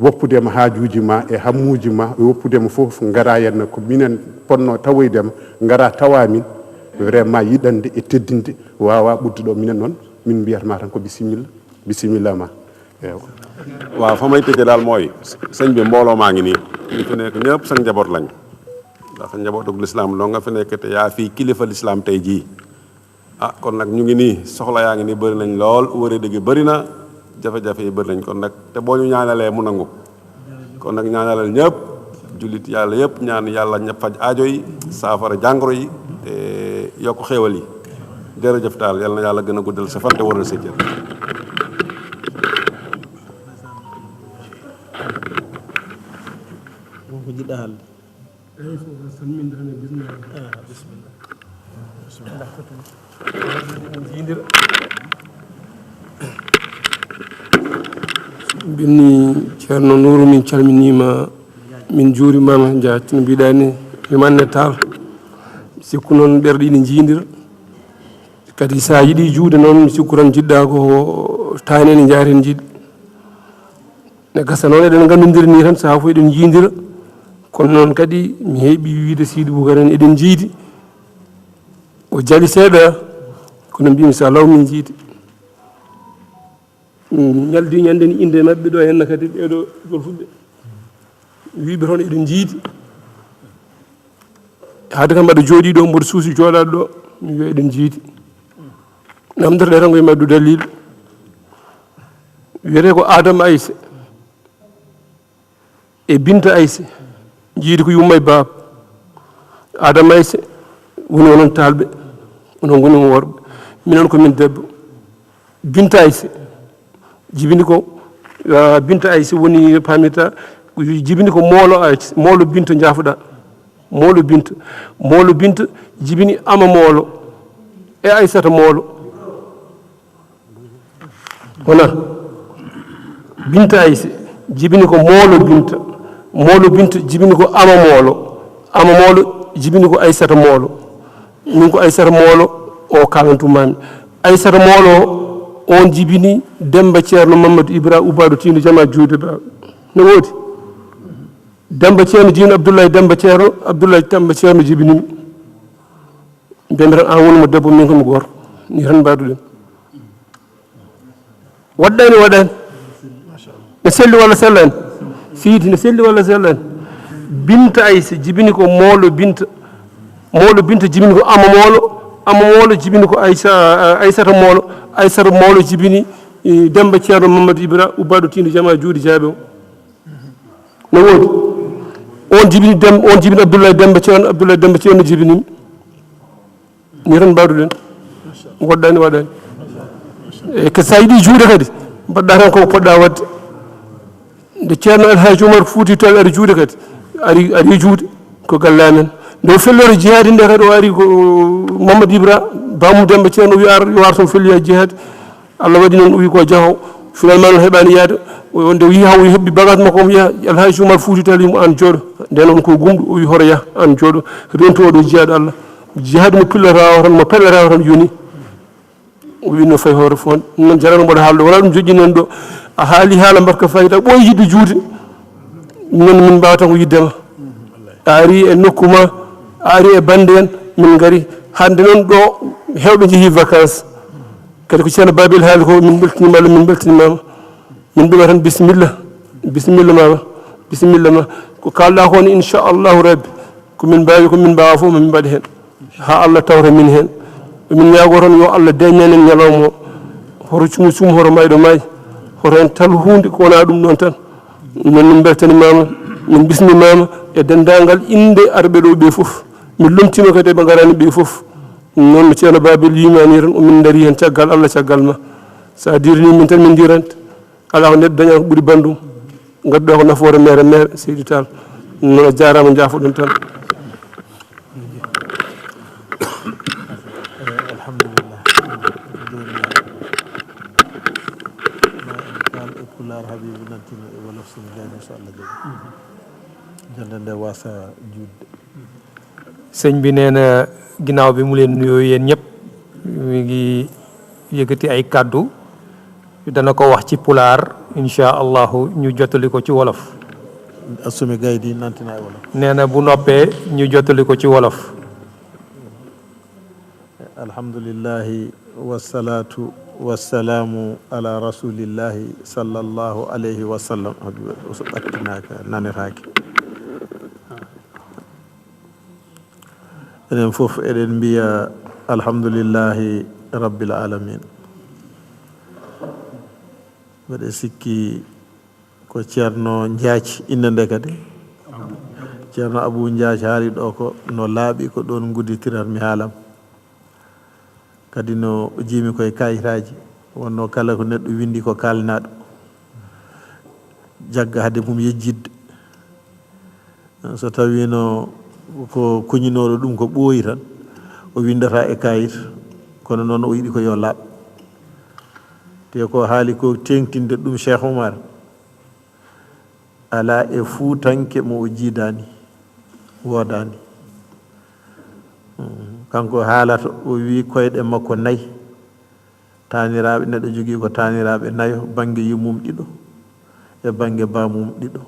woppudema haajuji ma e hammuji ma e woppudema fof gara henna ko minen ponno tawoydema gara tawamin vraiment yiɗande e teddinde wawa ɓudde ɗo minen noon min mbiyatama tan ko bisimilla ma waaw fa may tëjee daal mooy sëñ bi mbooloo maa ngi nii ñu fi nekk ñëpp sa njaboot lañ ndax njabootug lislaam doo nga fi nekk te yaa fii kilifa lislaam tey jii kon nag ñu ngi nii soxla yaa ngi nii bëri nañ lool wëree dëgg bëri na jafe-jafe yi bëri nañ kon nag te boo ñu ñaanalee mu nangu kon nag ñaanalal ñëpp jullit yàlla yëpp ñaan yàlla ñëpp faj aajo yi saafara jàngoro yi te yokk xéewal yi jërëjëf daal yal na yàlla gën a guddal sa fan te waral sa cër binni ceerno Nouru min calminima min juurimama jaati no mbiɗa ni himanne taal sikku noon ɓerɗe ine jiidira kadi sa yiiɗi juude noon mi sikku tan jiɗɗa ko tani ene jaaren jiiɗi ne gasa noon eɗen gandodiri ni tan saaha fof eɗen jiidira kono noon kadi mi heeɓi wiide Sidi Boubacar en eɗen jiidi o jaali seeɗa kono mbimi sa law min jiidi ñaldi ñande ni inde mabɓe ɗo henna kadi ɓeɗo golfuɓe wiɓe toon eɗen jiidi haade kam mbaɗa jooɗi ɗo mboɗo suusi jooɗaɗo ɗo mi wiya eɗen jiidi namdotoɗe tan koye maddu dalil wiyete ko Adama Aïssa e Binta Aïssa jiidi ko yumma e baaba Adama Aïssa woni onon talɓe onon goni on worɓe minen komin debbo Binta Aïssa jibini ko Binta Aïssa woni pamirta jibini ko moolo Binta jaafuɗa moolo Binta jibini ama moolo e Aïssata moolo wona Binta Aïssa jibini ko moolo Binta jibini ko ama moolo jibini ko Aïssata moolo min ko Aïssata moolo o kalantumami Aïssata moolo on jibini Demba Ceerno Mamadou Ibra Ubadou Tino Jama Juude Ba no woodi Demba Ceerno jibini Abdoulaye Demba Ceerno jibinimi mbiyami tan an wonimo debbo min komi gorko ni tan mbaduɗen waɗɗani ne selli walla sellani Sidi ne selli walla sellani Binta Aïssa jibini ko moolo Binta jibini ko ama moolo jibini ko Aïssata moolo jibini Demba Ceerno Mamadou Ibra Ubadou Tino Jama Juude Jaabe o no woodi on jibini Abdoulaye Demba Ceerno jibinimi ni tan mbaduɗen woɗɗani waɗani e ko sa yiiɗi juude kadi mbaɗɗa tan koko poɗɗa wadde nde ceerno alhaji oumar Fouti Tall ari juuɗe kadi ari juuɗe ko galle amen nde o fellore jihadi nde kadi o ari ko Mamadou Ibra Bamou Demba ceerno wi ar yo ar toon felloya jihadi Allah waɗi noon o wi ko jahow finalement noon heɓani yaade nde wi haw heɓɓi bagage makko omo yiya alhaji oumar Fouti Tall wimo an jooɗo nden on ko gumɗo o wi hoto yaha an jooɗo rento oɗo jihadi Allah jihadi mo pillata o tan mo pellata o tan yoni o wi no fayi hoore fof noon jarano mboɗo haalɗo wona ɗum joƴƴinen ɗo a haali haala mbarka fayida ɓooy yidde juude non min mbawa tan ko yiddema a ari e nokku ma a ari e bande en min gari hande noon ɗo hewɓe jeehi vacance kadi ko ceerno Babil haali ko min beltinima Allah min beltinimama min mbima tan bisimilla bisimilla ma ko kalɗa ko ni inchallahu rabbi komin mbawi komin mbawa fof mamin mbaɗi hen ha Allah tawta min hen min ñaago tan yo Allah dañan en ñalawma o hoto cum hoto mayɗo maayi hoto en tal hunde ko wona ɗum ɗon tan non min beltanimama min bismimama e dendagal inde arɓe ɗo ɓe fof min lomtima kadi ɓe garani ɓe fof noon no ceerno Babil yimani tan omin daari hen caggal Allah caggal ma sa dirni min tan min dirante ala ko neɗɗo dañata ko ɓuuri bandum gadduɗa ko nafoore mere Seydi Tall noon a jarama jaafoɗon tan alhamdulillah joni pular Habibu nantino e wolof sini gayno so Allah jaɓi jonde nde wasa juutde sëñ bi nee na ginnaaw bi mu leen nuyoo yéen ñëpp mi ngi yëkkati ay kàddu dana ko wax ci pulaar insha allahu ñu jottali ko ci wolof assumi gaydi nantina e wolof nee na bu noppee ñu jottali ko ci wolof alhamdulillahi wassalatu wassalamu ala rasulillahi sallallahu alayhi wa sallam so ɓattinaka nanetake enen fof eɗen mbiya alhamdulillahi rabbil alamin mbeɗe sikki ko ceerno Ndiathie inde nde kadi ceerno Abou Ndiathie haali ɗo ko no laaɓi ko ɗon gudditirat mi haalam kadi no jiimi koye kayitaji wonno kala ko neɗɗo windi ko kalnaɗo jagga hade mum yejjidde so tawino ko kuñinoɗo ɗum ko ɓooyi tan o windata e kayit kono noon o yiɗi ko yo laaɓ te ko haali ko tengtinde ɗum Cheikh Oumar ala e fuutanke mo o jiidani woodani kanko haalata o wi koyɗe makko nayyi taniraɓe neɗɗo jogui ko taniraɓe nayo banggue yummum ɗiɗo e banggue bamum ɗiɗo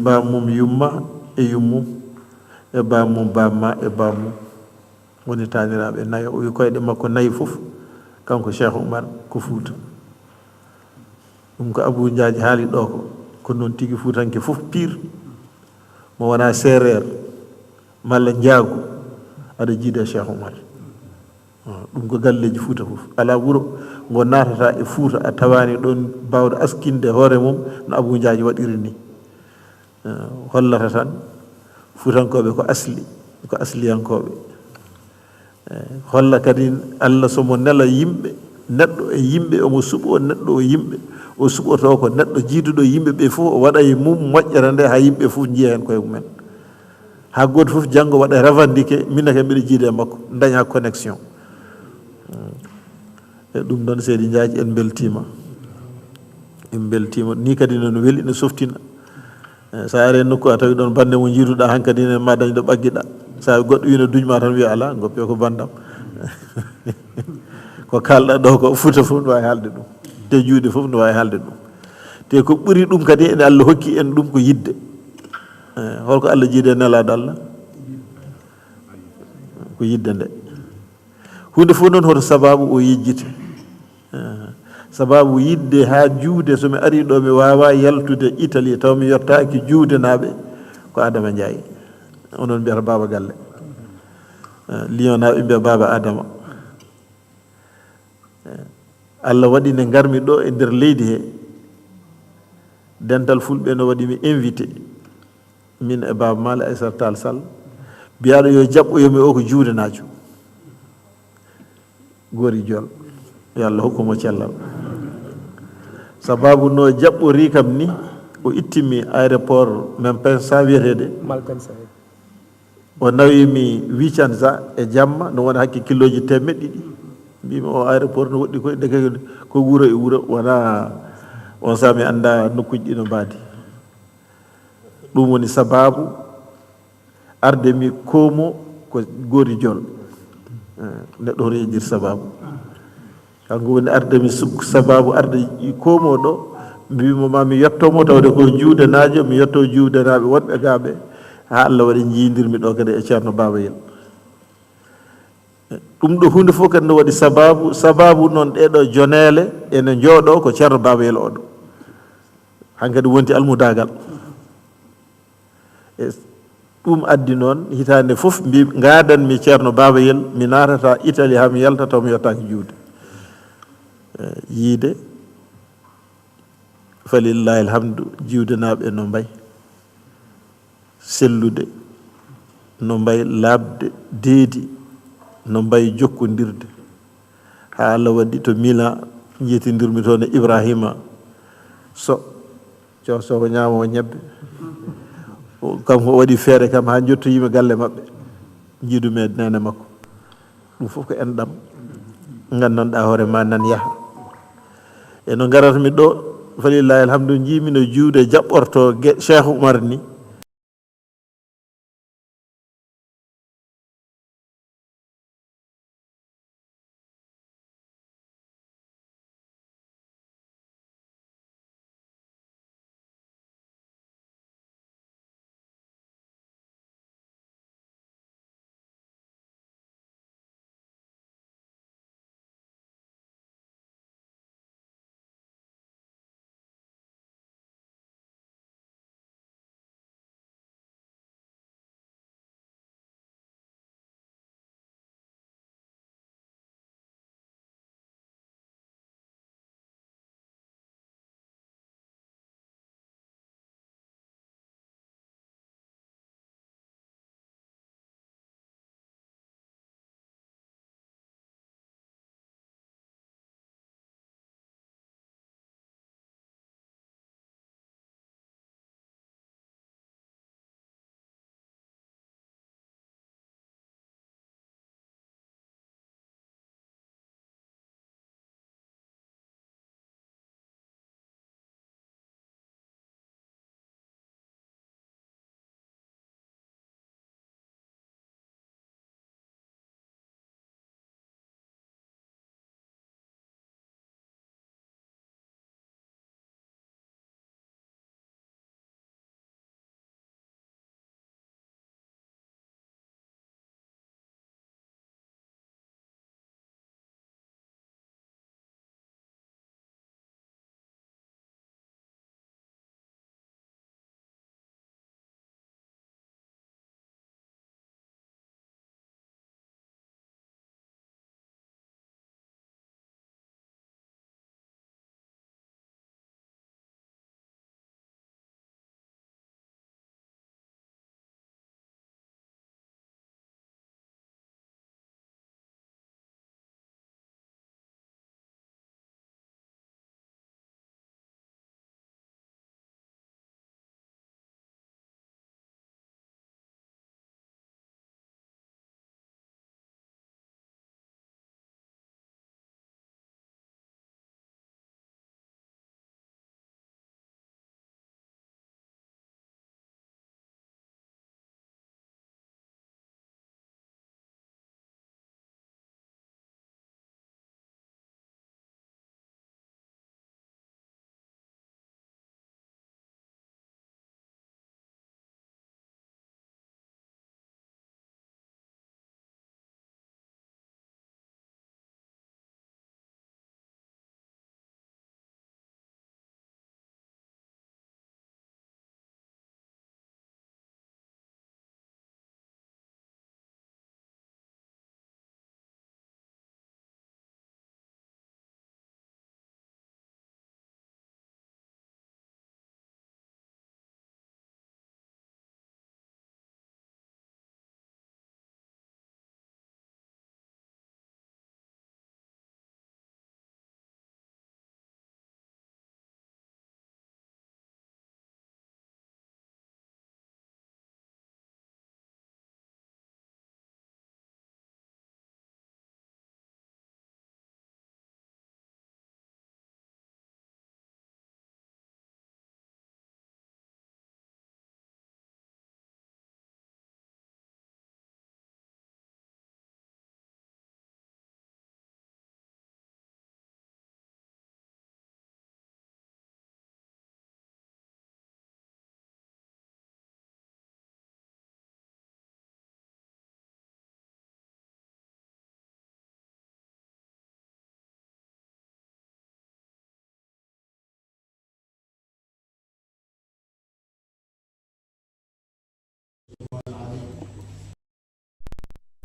bamum yumma e yummum e bamum bamma e bamum woni taniraɓe nayo o wi koyɗe makko nayyi foof kanko Cheikh Oumar ko Fouta ɗum ko Abou Ndiathie haali ɗo ko noon tigui fuutanke foof pire mo wona séréer malla njaago aɗa jiida Cheikh Oumar ɗum ko galleji Fouta foof ala wuuro ngo natata e Fouta a tawani ɗon bawɗo askinde hoore mum no Abou Ndiathie waɗiri ni hollata tan fuutankoɓe ko asliyankoɓe holla kadi Allah somo nela yimɓe neɗɗo e yimɓe omo suɓo neɗɗo o yimɓe o suɓoto ko neɗɗo jiiduɗo yimɓe ɓe fof o waɗa e mum moƴƴere nde ha yimɓe fof jiiya hen koye mumen ha goto fof janggo waɗa revendiqué minne ke mbiɗa jiide makko daña connexion e ɗum ɗon Seydi Ndiathie en beltima ni kadi nono weeli ne softina sa are nokku a tawi ɗon bande mo jiiduɗa hankkadi ne ma dañ ɗo ɓagguiɗa sa goɗɗo wino dujma tan wiya ala goppe ko bandam ko kalɗa ɗo ko Fouta fof ne wawi haalde ɗum te juuɗe fof ne wawi haalde ɗum te ko ɓuuri ɗum kadi ene Allah hokki en ɗum ko yidde holko Allah jiide nelaɗo Allah ko yidde nde hunde fof noon hoto sababu o yejjite sababu yidde ha juude somi ari ɗo mi wawa yaltude Italie taw mi yettaki juude naɓe ko Adama Ndiaye onon mbiyata baba galle Lyon naɓe mbiya baba Adama Allah waɗi nde garmi ɗo e nder leydi he dental fulɓe no waɗi mi invité min e baba Mali Aissata Tall Sall mbiyaɗo yo jaɓɓoyomi o ko juudenajo Gori Diol yo Allah hokkumo cellal sababu no jaɓɓori kam ni o ittimi aéroport men pensa wiyetede o nawimi wicansa e jamma no wona hakke kiloji temedde ɗiɗi mbimi o aéroport no woɗɗi koye deke ko wuuro e wuuro wona on sami anda nokkuji ɗi no mbaadi ɗum woni sababu arde mi koomo ko goori jol neɗɗo hono yejjir sababu kanko woni arde mi sababu arde koomo ɗo mbimo ma mi yettomo tawde ko juudenajo mi yetto juudenaɓe wonɓe gaɓe ha Allah waɗi jiidirmi ɗo kadi e ceerno babayel ɗum ɗo hunde fof kadi no waɗi sababu noon ɗeɗo jonele ene jooɗo ko ceerno babayel oɗo hankadi wonti almudagal e ɗum addi noon hitande fof mbi gadanmi ceerno babayel mi natata Italie ha mi yalta taw mi yettaki juude yiide falillahi alhamdu jiwdenaɓe no mbay sellude no mbay labde deedi no mbay jokkodirde ha Allah waɗi to Milan jiitodirmi toon e Ibrahima so ko ñaamo ñebbe kanko waɗi feere kam ha jottoyima galle mabɓe jiidumi nene makko ɗum fof ko enɗam gandanɗa hoore ma nan yaaha eno garatmi ɗo falillahi alhamdu jiimi no juude jaɓɓorto Cheikh Oumar ni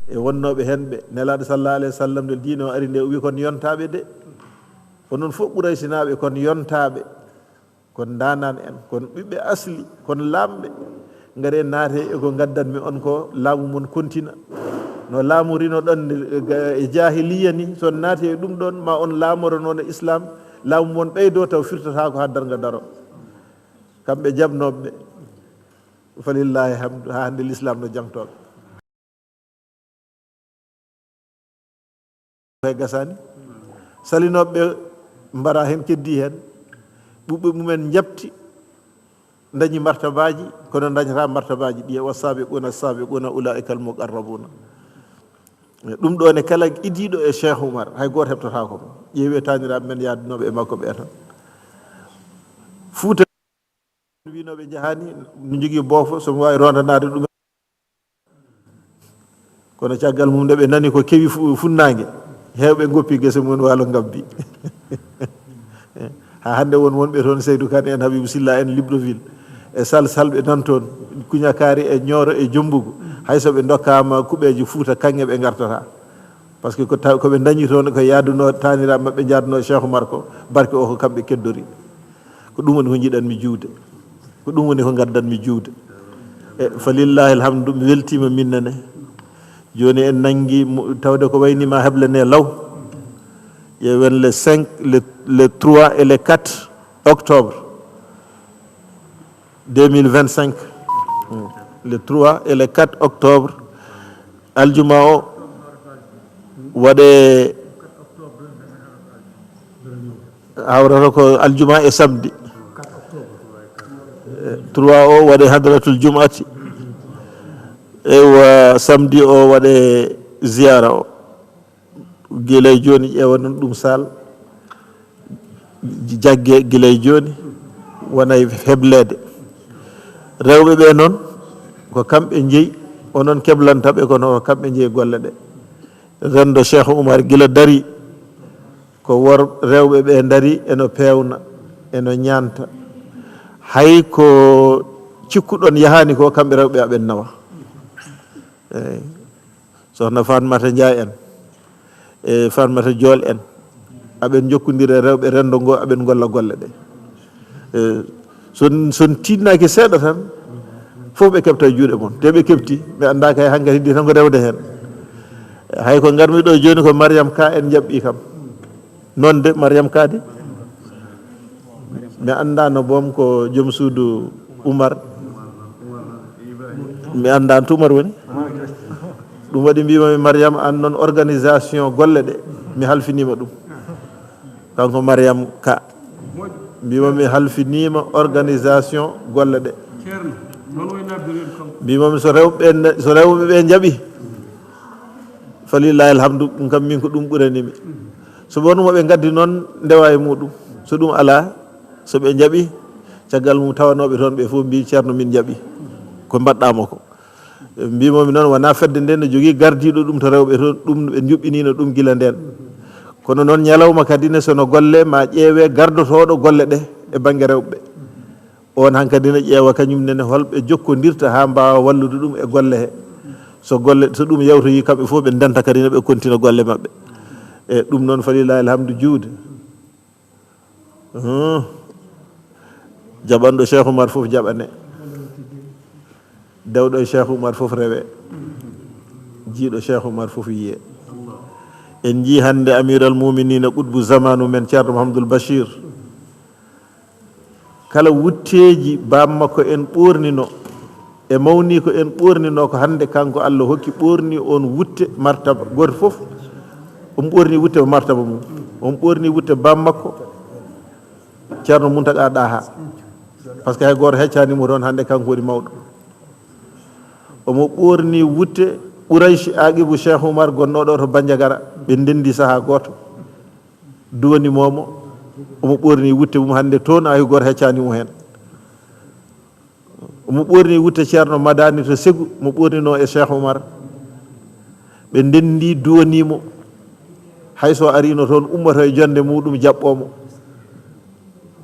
e wonnoɓe hen ɓe nelaɗo sallallahu alayhi wa sallam nde diine o ari nde o wi kon yontaɓe de onon fof ɓuraysinaɓe kon yontaɓe kon danan en kon ɓiɓɓe asli kon lamɓe ngare naate eko gaddanmi on ko laamu mon kontina no laamorino ɗon e jahiliya ni son naati e ɗum ɗon ma on laamoro noon e islam laamu mon ɓeydo taw firtata ko ha darga daro kamɓe jabnoɓe falillahi hamdu ha hande l'islam no jangtoɓe koye gasani salinoɓeɓe mbara hen keddi hen ɓuɓɓe mumen jabti dañi martabaji kono dañata martabaji ɗi wasabiquna ulaika almuqarrabuna ɗum ɗo ne kala idiɗo e cheikh oumar hay goto heɓtota ko ƴeewi taniraɓe men yaadunoɓe e makko ɓe tan fuuta winoɓe jahani no jogui boofo somo wawi rondanade ɗum kono caggal mum nde ɓe nani ko kewi funnague hewɓe goppi guese mum walo gabbi ha hande won wonɓe toon Seydou Kane en Habibou Silla en Libreville e salɓe nan toon Kuñakari e Nioro e Jombugu hayso ɓe dokkama kuɓeji Fouta kanŋe ɓe gartata par ce que koɓe dañi toon ko yaaduno taniraɓe mabɓe jaaduno Cheikh Oumar ko barke o ko kamɓe keddori ko ɗum woni ko jiiɗanmi juude ko ɗum woni ko gaddanmi juude e fa lillahi alhamdu mi weltima minnane joni en nangui tawde ko waynima heblane law yewen le 5 le 3 et le 4 octobre 2025 le 3 et le 4 octobre aljuma o waɗe hawrata ko aljuma e samedi 3 o waɗe hadratul jumati ewa samedi o waɗe ziyara o guilay joni ƴewanon ɗum sal jaggue guilay joni wonay heblede rewɓe ɓe noon ko kamɓe jeeyi onon keblantaɓe kono ko kamɓe jeeyi golle ɗe rendo Cheikh Oumar guila dari ko wor rewɓe ɓe dari eno pewna eno ñanta hay ko cikkuɗon yahani ko kamɓe rewɓe aɓen nawa eyyi sohna Fatmata Ndiaye en e Fatmata Diol en aɓen jokkodiri rewɓe rendo ngo aɓen golla golle ɗe son tinnaki seeɗa tan fof ɓe keɓta juuɗe moon te ɓe kepti ɓe anda kay hankkadi heddi tan ko rewde hen hay ko garmi ɗo joni ko Mariame Ka en jaɓɓi kam noon de Mariame Ka de mi andano boom ko joom suudu Oumar mi andano to Oumar woni ɗum waɗi mbimami Mariame an noon organisation golle ɗe mi halfinima ɗum kanko Mariame Ka mbimami halfinima organisation golle ɗe mbimami so rewɓe ɓe jaaɓi falillahi alhamdu ɗum kam min ko ɗum ɓuranimi so wonmo ɓe gaddi noon ndewa e muɗum so ɗum ala so ɓe jaaɓi caggal mum tawanoɓe toon ɓe fof mbi ceerno min jaaɓi ko mbaɗɗama ko mbimomi noon wona fedde nde ne jogui gardiɗo ɗum to rewɓe toon ɗum ɓe juɓɓinino ɗum guila nden kono noon ñalawma kadi ne sono golle ma ƴeewe gardotoɗo golle ɗe e banggue rewɓe on hankkadi ne ƴeewa kañumnene holɓe jokkodirta ha mbawa wallude ɗum e golle he so ɗum yawtoyi kamɓe fof ɓe denta kadi ne ɓe continue golle mabɓe e ɗum noon falillahi alhamdu juude jaɓanɗo Cheikh Oumar fof jaɓane dewɗo e Cheikh Oumar fof rewe jiiɗo Cheikh Oumar fof yiye en jii hande amiral muminina qutbu zamanu men ceerno Mouhamadoul Bachir kala wutteji bammakko en ɓornino e mawni ko en ɓornino ko hande kanko Allah hokki ɓorni on wutte martaba goto fof on ɓorni wutte ko martaba mum on ɓorni wutte bammakko ceerno Mountaga Daha par ce que hay goto heccanimo toon hande kanko woni mawɗo omo ɓorni wutte Ɓuraychi Aqibou Cheikh Oumar gonnoɗo to Bandiagara ɓe ndendi saaha goto duwanimomo omo ɓorni wutte mum hande toon hay goto heccanimo hen omo ɓorni wutte ceerno Madani to Ségou mo ɓornino e Cheikh Oumar ɓe ndendi duwanimo hayso arino toon ummoto e jonde muɗum jaɓɓomo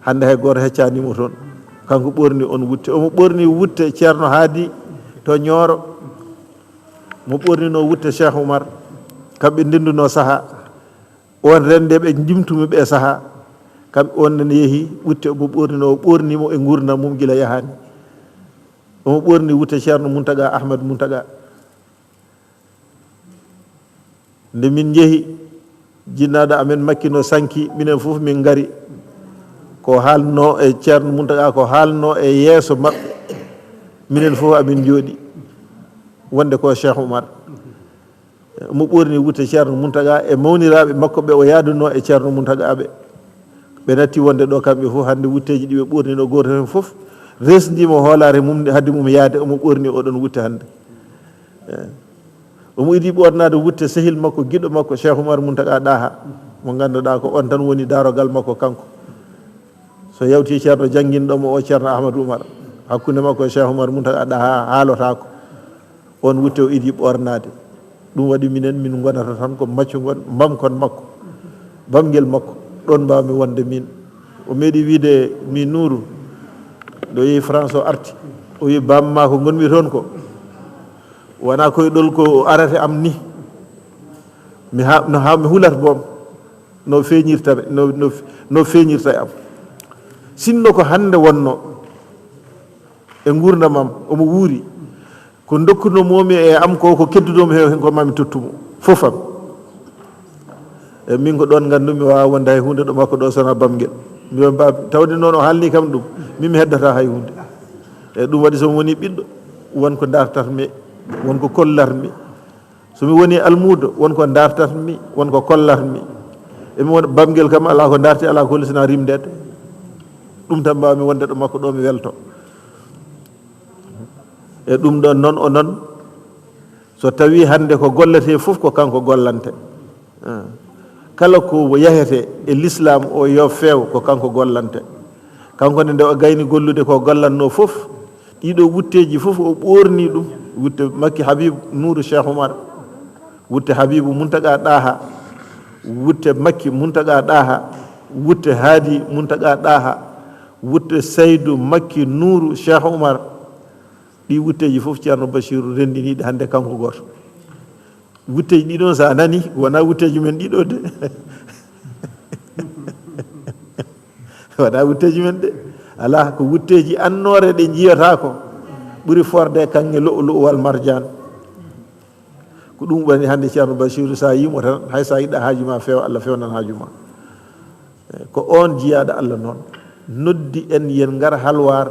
hande hay goto heccanimo toon kanko ɓorni on wutte omo ɓorni wutte ceerno Haadi to Nioro mo ɓornino wutte Cheikh Oumar kamɓe ndenduno saaha on rendeɓe jimtumi ɓe saaha kamɓe on nene yeehi wutte omo ɓornino o ɓornimo e gurdam mum gila yahani omo ɓorni wutte Ceerno Mountaga Ahmad Mountaga nde min jeehi jinnaɗo amen makkino sanki minen fof min gari ko haalno e Ceerno Mountaga ko haalno e yeeso maɓɓe minen fof amin jooɗi wonde ko Cheikh Oumar mo ɓorni wutte Ceerno Mountaga e mawniraɓe makko ɓe o yaaduno e Ceerno Mountaga ɓe natti wonde ɗo kamɓe fof hande wutteji ɗi ɓe ɓornino goto hen fof resdimo hoolare mum hadde mum yaade omo ɓorni oɗon wutte hande omo idi ɓornade wutte sehil makko giɗo makko Cheikh Oumar Mountaga ɗaha mo ganduɗa ko on tan woni darogal makko kanko so yawti Ceerno jangguinɗomo o Ceerno Ahmadou Oumar hakkude makko e Cheikh Oumar Mountaga ɗaha haalotako on wutte o idi ɓornade ɗum waɗi minen min gonata tan ko maccugon bamkon makko bamguel makko ɗon mbawmi wonde min o meeɗi wiide mi Nourou ɗo yehi France o arti o wi bamma ko gonmi toon ko wona koyeɗol ko arate am ni mi hulata boom no feñirta no feñirta e am sinno ko hande wonno e gurdam am omo wuuri ko dokkuno momi e am ko keddudomi hen ko mami tottumo fofam e min ko ɗon gandumi wawa wonde hay hunde ɗo makko ɗo sona bamguel mbiyon ba tawde noon o haalni kam ɗum mimi heddata hay hunde e ɗum waɗi somi woni ɓiɗɗo wonko dartatmi wonko kollatmi somi woni almudo wonko dartatmi wonko kollatmi emi wona bamguel kam ala ko darti ala ko hollisina rimdede ɗum tan mbawmi wonde ɗo makko ɗo mi welto e ɗum ɗon noon o noon so tawi hande ko gollete fof ko kanko gollante kala ko yahete e l'islam o yo feew ko kanko gollante kanko nde o gayni gollude ko gollanno fof ɗiɗo wutteji fof o ɓorni ɗum wutte makki Habibou Nourou Cheikh Oumar wutte Habibou Mountaga ɗaha wutte makki Mountaga ɗaha wutte Haadi Mountaga ɗaha wutte Seydou makki Nourou Cheikh Oumar ɗi wutteji fof Ceerno Bachirou rendiniɗe hande kanko goto wutteji ɗiɗon sa nani wona wutteji men ɗiɗo de wona wutteji men de ala ko wutteji annore ɗe jiyata ko ɓuuri forde kanŋe lo'o marjan ko ɗum woni hande Ceerno Bachirou sa yimo tan hay sa yiɗɗa haajuma feewa Allah fewnan haajuma ko on jiyaɗo Allah noon noddi en yen ngar halwar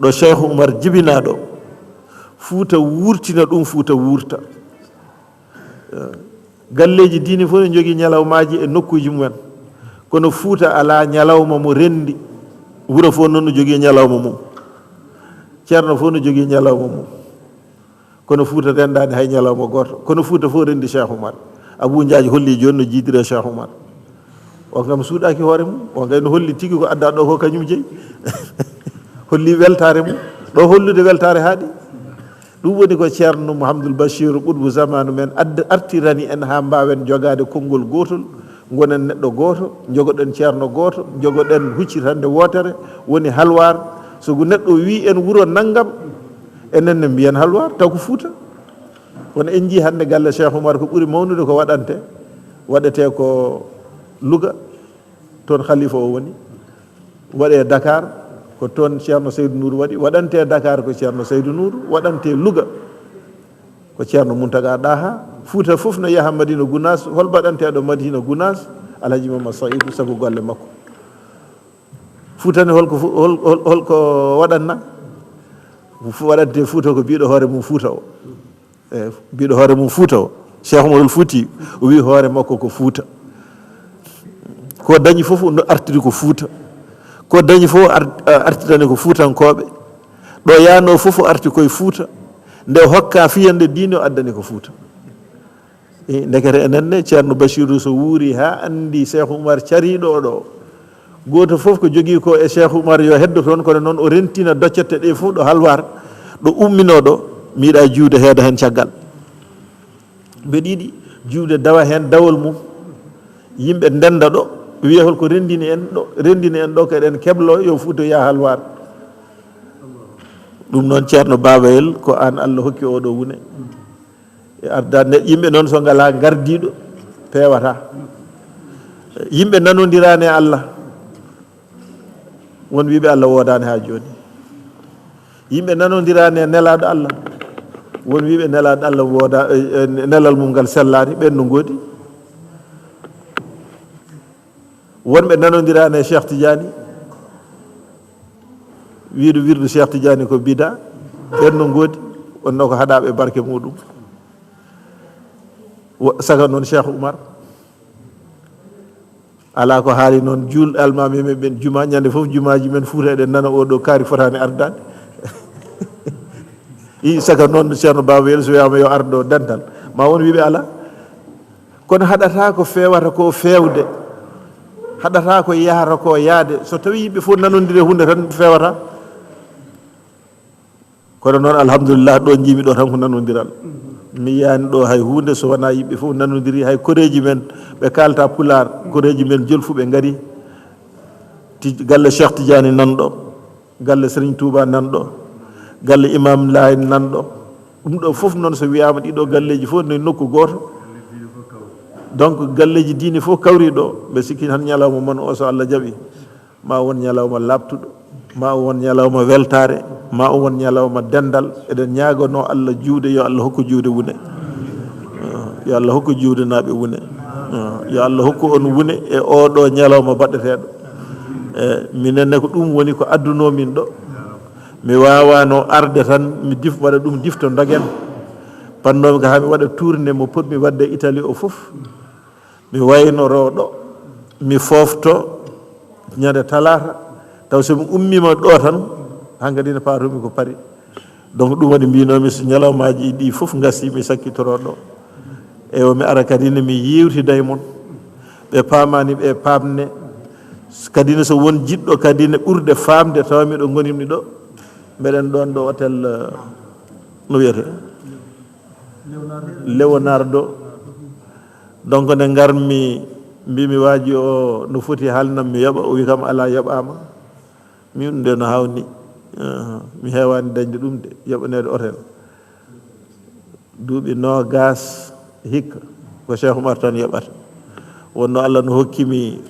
ɗo Cheikh Oumar jibinaɗo Fouta wurtina ɗum Fouta wurta galleji diine fof ne jogui ñalawmaji e nokkuji mumen kono Fouta ala ñalawma mo rendi wuuro fof noon no jogui ñalawma mum ceerno fof no jogui ñalawma mum kono Fouta rendani hay ñalawma goto kono Fouta fof rendi Cheikh Oumar Abou Ndiaye holli joni no jiidire Cheikh Oumar o kam suuɗaki hoore mum o kay no holli tigui ko adda ɗo ko kañum jeeyi holli weltare mum ɗo hollude weltare haaɗi ɗum woni ko ceerno Mouhamadoul Bachir ɓuɗbu zamanu men artirani en ha mbawen jogade konngol gotol gonen neɗɗo goto jogoɗen ceerno goto jogoɗen huccitande wotere woni halwar sogo neɗɗo wi en wuuro naggam enenne mbiyen halwar taw ko Fouta kono en jii hande galle Cheikh Oumar ko ɓuuri mawnude ko waɗante waɗete ko Louga toon khalifa o woni waɗe Dakar ko toon Ceerno Seydou Nourou waɗi waɗante Dakar ko Ceerno Seydou Nourou waɗante Louga ko Ceerno Mountaga ɗaha Fouta fof no yaha Madina Gounas hol baɗanteɗo Madina Gounas Alhaji Mamad Saïdou sabu golle makko Fouta ne holko waɗanna waɗante Fouta ko biɗo hoore mum Fouta o biɗo hoore mum Fouta o Cheikh Oumarul Fouti o wi hoore makko ko Fouta ko dañi fof no artiri ko Fouta ko dañi fof artitani ko Foutankoɓe ɗo yano fof o arti koye Fouta nde hokka fiyande diine o addani ko Fouta ndekete enenne ceerno Bachirou so wuuri ha andi Cheikh Oumar cariɗo ɗo goto fof ko jogui ko e Cheikh Oumar yo heddo toon kono noon o rentina doccette ɗe fof ɗo halwar ɗo umminoɗo miiɗa juude heeda hen caggal mbeɗa yiiɗi juude dawa hen dawol mum yimɓe ndenda ɗo wiya holko rendini en ɗo keɗen keblo yo Fouta ya halwar ɗum noon ceerno Babayel ko an Allah hokki oɗo wune e ardade yimɓe noon so ngala gardiɗo peewata yimɓe nanodirani e Allah won wiɓe Allah wodani ha joni yimɓe nanodirani e nelaɗo Allah won wiɓe nelaɗo Allah wooda nelal mum ngal sellani ɓen no goodi wonɓe nanodirani e Cheikh Tidiane wiiɗo wirdu Cheikh Tidiane ko bida ɓen no goodi wonno ko haɗaɓe barke muɗum saga noon Cheikh Oumar ala ko haali noon juul almami men ɓen juma ñande foof jumaji men Fouta eɗen nana oɗo kaari fotani ardade i saga noon ceerno Babel so wiyama yo ardo dental ma won wiɓe ala kono haɗata ko fewata ko fewde haɗata ko yahata ko yaade so tawi yimɓe fof nanodiri hunde tan fewata kono noon alhamdulillah ɗo jiimi ɗo tan ko nanodiral mi yiyani ɗo hay hunde so wona yimɓe fof nanodiri hay koreji men ɓe kalta pular koreji men jolfuɓe gaari galle Cheikh Tidiane nanɗo galle Serigne Touba nanɗo galle Imam Laye nanɗo ɗum ɗo fof noon so wiyama ɗiɗo galleji fof no nokku goto donc galleji diine fof kawri ɗo ɓe sikki tan ñalawma mon o so Allah jaaɓi ma won ñalawma labtuɗo ma won ñalawma weltare ma won ñalawma dendal eɗen ñagono Allah juude yo Allah hokku juude wune yo Allah hokku juude naɓe wune yo Allah hokku on wune e oɗo ñalawma baɗɗeteɗo minenne ko ɗum woni ko addunomin ɗo mi wawano arde tan mi waɗa ɗum difto dagen pannomi ko ha mi waɗa tourné mo potmi wadde Italie o foof mi waynoro ɗo mi fofto ñande talata taw somi ummima ɗo tan hankkadi ne patomi ko paari donc ɗum waɗi mbinomi so ñalawmaji ɗi foof gasi mi sakkitoro ɗo ewo mi ara kadi ne mi yewtida e mon ɓe pamani ɓe pamne kadi ne so won jiɗɗo kadi ne ɓurde famde tawmi ɗo gonimni ɗo mbeɗen ɗon ɗo hôtel no wiyete Leonardo donc nde garmi mbimi waaji o no foti haalnam mi yoɓa o wi kam ala yoɓama min nde no hawni mi hewani dañde ɗum de yoɓanede hôtel duuɓi nogas hikka ko Cheikh Oumar tan yoɓata wonno Allah no hokkimi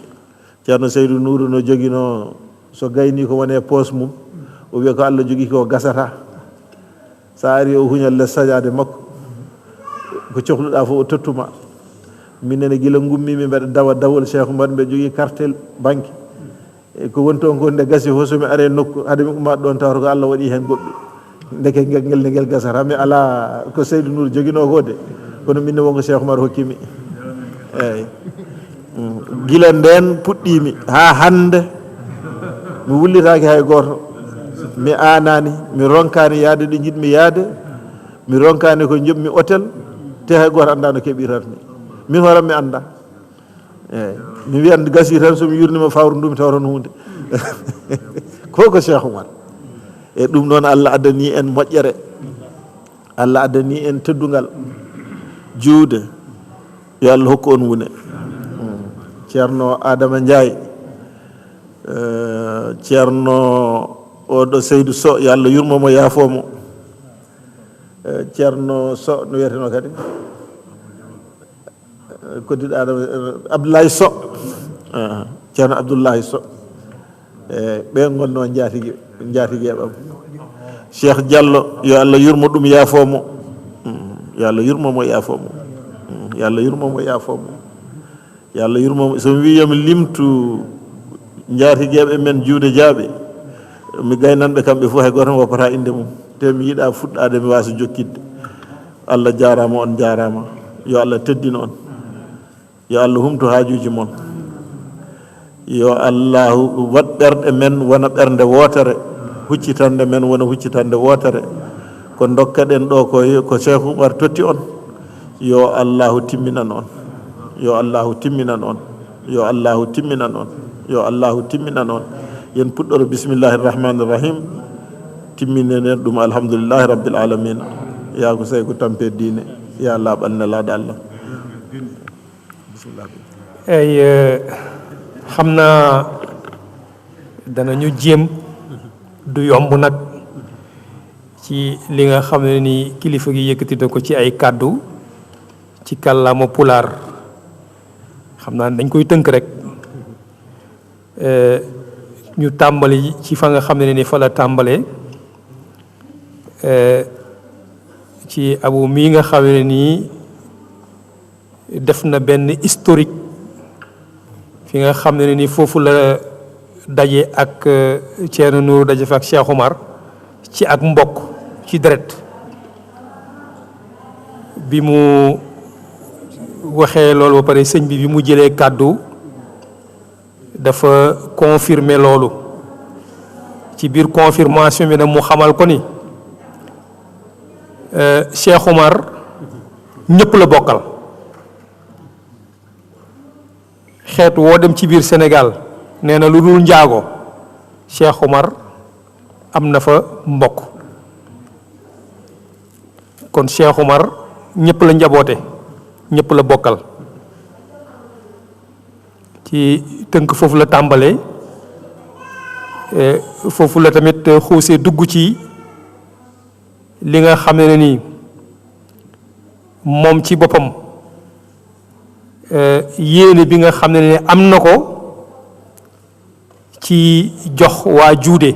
ceerno Seydou Nourou no joguino so gayni ko wone poos mum o wiya ko Allah jogui ko gasata sa ari o huñal less sañade makko ko cohluɗa fof o tottuma minene guila gummimi mbeɗa dawa dawol Cheikh Oumar mbeɗa jogui cartel banque e ko woni toon ko nde gasi fof somi are nokku haade mi ummat ɗon tawata ko Allah waɗi hen goɗɗo ndeke ngel ngel gasata mi ala ko Seydou Nour joguino ko de kono minne wonko Cheikh Oumar hokkimi eyyi guila nden puɗɗimi ha hande mi wullitaki hay goto mi anani mi ronkani yaade ɗo jiɗmi yaade mi ronkani ko jobmi hôtel te hay goto anda no keɓirata ni min horam mi anda eyyi mi wiyan gasi tan somi yurnima fawru ndumi taw tan hunde ko Cheikh Oumar e ɗum noon Allah addani en moƴƴere Allah addani en teddugal juude yo Allah hokku on wune ceerno Adama Ndiaye ceerno oɗo Seydou Sow yo Allah yurmomo yaafomo ceerno Sow no wiyeteno kadi koddiɗo Adama Abdoulaye Sow ceerno Abdoulaye Sow ɓe gonno jaatigueɓam Cheikh Diallo yo Allah yurmo ɗum yaafomo yo Allah yurmomo yaafomo yo Allah yurmomo yaafomo yo Allah yurmomo somi wi yomi limtu jaatigueɓe men juude jaaɓe mi gaynanɓe kamɓe fof hay goto woppata inde mum te mi yiiɗa fuɗɗade mi wasa jokkidde Allah jarama on jarama yo Allah teddin on yo Allah humto hajuji mon yo Allah wat ɓerɗe men wona ɓernde wotere huccitande men wona huccitande wotere ko dokkaɗen ɗo ko Cheikh Oumar totti on yo Allahu timminan on yo Allahu timminan on yo Allahu timminan on yo Allahu timminan on yen puɗɗoro bisimillahi irrahmani irrahim timminenen ɗum alhamdulillahi rabbil alamin ya ko sey ko tampe diine ya laaɓal nelaɗo Allah bisimillah ay xam naa danañu jéem du yomb nag ci li nga xam ne ni kilifa gi yëkkati na ko ci ay kàddu ci kàllaama pulaar xam naa dañ koy tënk rek ñu tàmbali ci fa nga xam ne ni fa la tàmbalee ci abu mii nga xam ne nii def na benn historique fi nga xam ne ni foofu la daje ak Thierno Nourou daje fa ak Cheikh Oumar ci ak mbokk ci deret bi mu waxee loolu ba pare sëñ bi mu jëlee kàddu dafa confirmer loolu ci biir confirmation bi nag mu xamal ko ni Cheikh Oumar ñëpp la bokkal xeet woo dem ci biir Sénégal nee na lu dul njaago Cheikh Oumar am na fa mbokk kon Cheikh Oumar ñëpp la njaboote ñëpp la bokkal ci tënk foofu la tàmbalee foofu la tamit xuusee dugg ci li nga xam ne nii moom ci boppam yéene bi nga xam ne ne am na ko ci jox waa juude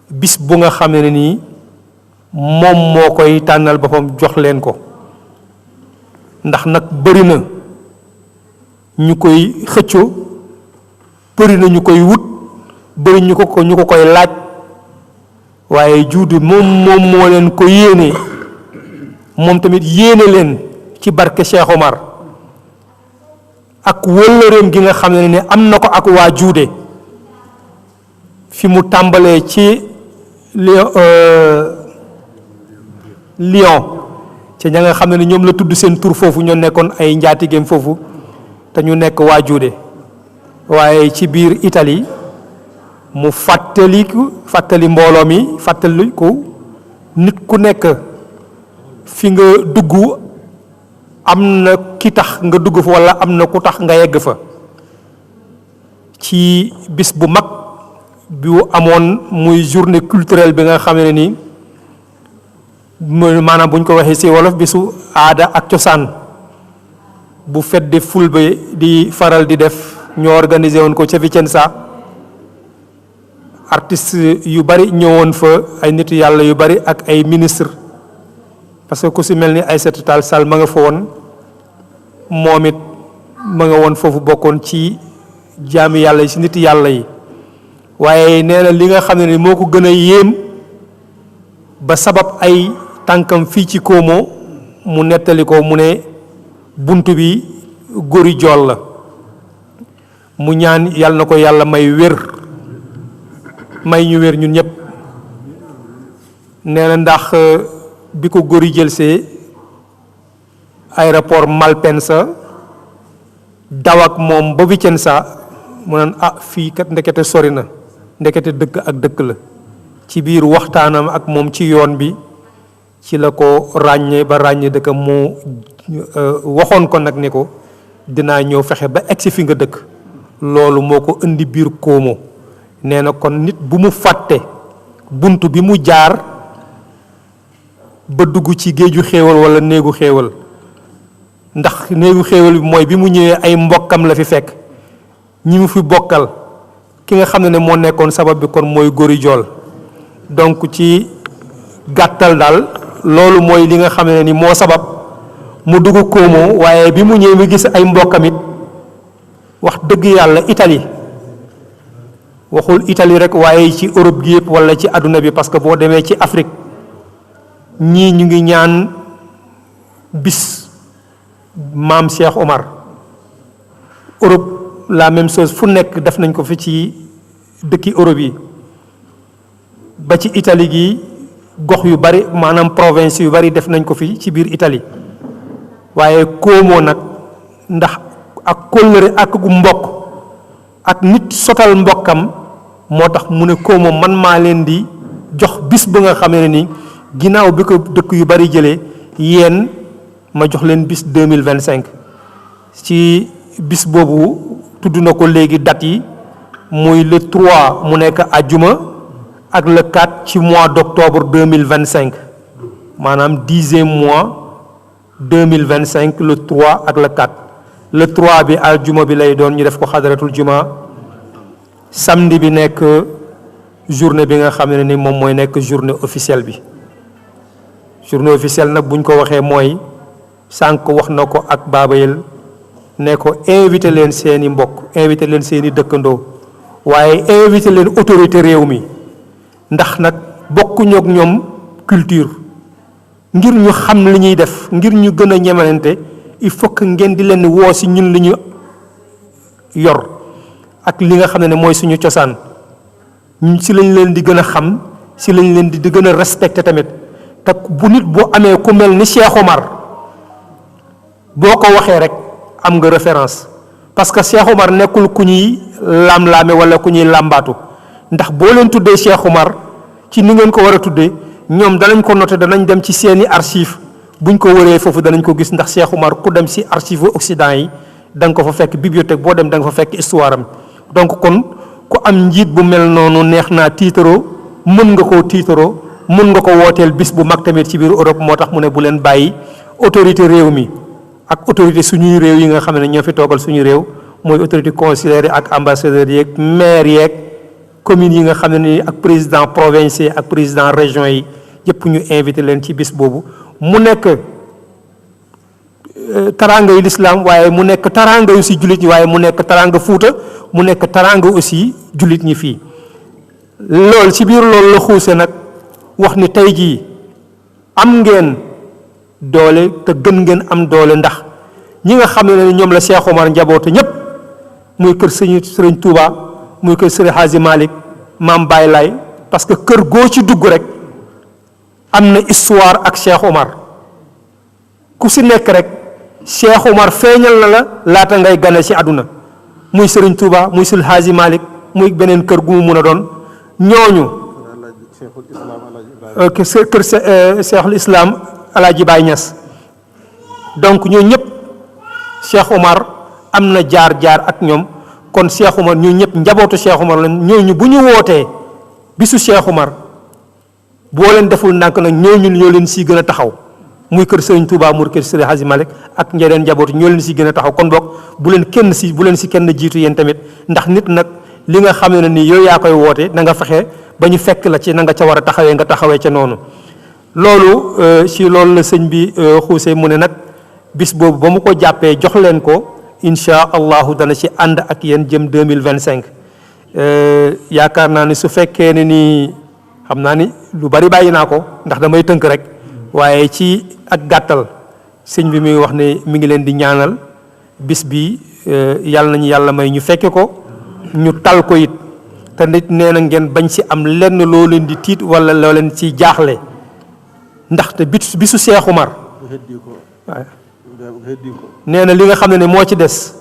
bis bu nga xam ne nii moom moo koy tànnal boppam jox leen ko ndax nag bëri na ñu koy xëccoo bëri na ñu koy wut bëri ñu ko koy laaj waaye juude moom moo leen ko yéene moom tamit yéene leen ci barke Cheikh Oumar ak wëllëreem gi nga xam ne ne am na ko ak waa juude fi mu tàmbalee ci Lyon ci ña nga xam ne ni ñoom la tudd seen tur foofu ñoo nekkoon ay njaatigeem foofu te ñu nekk waa juude waaye ci biir Italie mu fàttali mbooloo mi fàttali ko nit ku nekk fi nga dugg am na ki tax nga dugg fa walla am na ku tax nga yegg fa ci bis bu mag bi amoon muy journée culturelle bi nga xam ne ni maanaam bu ñu ko waxee ci wolof bisu aada ak cosaan bu fête de Fulbe di faral di def ñoo organisé woon ko ca Vicenza artistes yu bari ñëwoon fa ay nit yàlla yu bari ak ay ministre parce que ku ci mel ni Aïssata Tall Sall ma nga fa woon moom it ma nga woon foofu bokkoon ci jaami yàlla yi ci nit yàlla yi waaye nee na li nga xam ne ni moo ko gën a yéem ba sabab ay tànkam fii ci Como mu nettali ko mu ne bunt bi góori jool la mu ñaan yàlla na ko yàlla may wér may ñu wér ñun ñëpp nee na ndax bi ko góori jëlsee aéroport Malpensa daw ak moom ba Vicenza mu naan fii kat ndekete sori na ndekete dëkk ak dëkk la ci biir waxtaanam ak moom ci yoon bi ci la ko ràññee ba ràññee dëkk mu waxoon ko nag ni ko dinaa ñëw fexe ba egsi fi nga dëkk loolu moo ko indi biir Como nee na kon nit bu mu fàtte bunt bi mu jaar ba dugg ci géeju xéewal walla néegu xéewal ndax néegu xéewal bi mooy bi mu ñëwee ay mbokkam la fi fekk ñi mu fi bokkal ki nga xam ne moo nekkoon sabab bi kon mooy góori jool donc ci gàttal daal loolu mooy li nga xam ne ni moo sabab mu dugg Como waaye bi mu ñëwee mu gis ay mbokkam it wax dëgg yàlla Italie waxul Italie rek waaye ci Europe gi yëpp walla ci àdduna bi parce que boo demee ci Afrique ñii ñu ngi ñaan bis maam Cheikh Oumar Europe la même chose fu nekk def nañ ko fi ci dëkki Europe yi ba ci Italie gi gox yu bari maanaam province yu bari def nañ ko fi ci biir Italie waaye Como nag ndax ak kóllëre ak gu mbokk ak nit sotal mbokkam moo tax mu ne Como man maa leen di jox bis ba nga xamee ne ni ginnaaw bi ko dëkk yu bari jëlee yéen ma jox leen bis 2025 ci bis boobu tudd na ko léegi date yi muy le 3 mu nekk àjjuma ak le 4 ci mois d'octobre 2025 maanaam 10e mois 2025 le 3 ak le 4 le 3 bi aljuma bi lay doon ñu def ko xadaratul juma samedi bi nekk journée bi nga xam ne ni moom mooy nekk journée officielle bi journée officielle nag buñ ko waxee mooy sànq wax na ko ak baabayel ne ko invité leen seeni mbokk invité leen seeni dëkkandoo waaye invité leen autorité réew mi ndax nag bokkuñu ak ñoom culture ngir ñu xam li ñuy def ngir ñu gën a ñemalante il faut que ngeen di leen woo si ñun li ñu yor ak li nga xam ne mooy suñu cosaan si lañ leen di gën a xam si lañ leen di gën a respecté tamit te bu nit boo amee ku mel ni Cheikh Omar boo ko waxee rek am nga référence parce que Cheikh Omar nekkul ku ñuy lam-laame wala ku ñuy làmbaatu ndax boo leen tuddee Cheikh Omar ci ni ngeen ko war a tuddee ñoom danañ ko noté danañ dem ci seeni archive buñ ko wëree foofu danañ ko gis ndax Cheikh Omar ku dem si archive Occident yi da nga ko fa fekk bibliothèque boo dem da nga fa fekk histoire am donc kon ku am njiit bu mel noonu neex naa tiitaroo mën nga koo tiitaroo mën nga ko wooteel bis bu mag tamit ci biir Europe moo tax mu ne bu leen bàyyi autorité réew mi ak autorité suñuy réew yi nga xam ne ñoo fi toogal suñu réew mooy autorité consulaire yi ak ambassadeurs yeeg maire yeeg communes yi nga xam ne ni ak président province yi ak président région yi yëpp ñu invité leen ci bis boobu mu nekk taranga yu lislaam waaye mu nekk taranga yu si jullit ñi waaye mu nekk taranga Fuuta mu nekk taranga aussi jullit ñi fii loolu ci biir loolu la xuuse nag wax ni tey jii am ngeen doole te gën ngeen am doole ndax ñi nga xam ne ñoom la Cheikh Omar njaboote ñëpp muy kër sëriñ Touba muy kër sëriñ Hadji Malick maam Baye Laye parce que kër goo ci dugg rek am na histoire ak Cheikh Omar ku si nekk rek Cheikh Omar feeñal na la laata ngay gane ci àdduna muy sëriñ Touba muy sëriñ Hadji Malick muy beneen kër gu mu mun a doon ñooñu kër Cheikhul Islam Alaaji Baay Ñas donc ñoo ñëpp Cheikh Omar am na jaar-jaar ak ñoom kon Cheikh Omar ñoo ñëpp njabootu Cheikh Omar la ñooñu bu ñu wootee bisu Cheikh Omar boo leen deful ndànk nag ñooñu ñoo leen si gën a taxaw muy kër Sëriñ Touba muy kër Sëriñ Hadji Malick ak ñeneen njabootu ñoo leen si gën a taxaw kon boog bu leen si kenn jiitu yéen tamit ndax nit nag li nga xam ne nii yow yaa koy woote na nga fexe ba ñu fekk la ci na nga ca war a taxawee nga taxawee ca noonu loolu si loolu la sëñ bi xuuse mu ne nag bis boobu ba mu ko jàppee jox leen ko incha allahu dana ci ànd ak yéen jëm 2025 yaakaar naa ni su fekkee ne nii xam naa ni lu bari bàyyi naa ko ndax damay tënk rek waaye ci ak gàttal sëñ bi mi ngi wax ne mi ngi leen di ñaanal bis bi yàlla nañu yàlla may ñu fekke ko ñu tal ko it te nit nee na ngeen bañ si am lenn loo leen di tiit wala loo leen ci jaaxle ndaxte bisu Cheikh Omar waaw nee na li nga xam ne moo ci des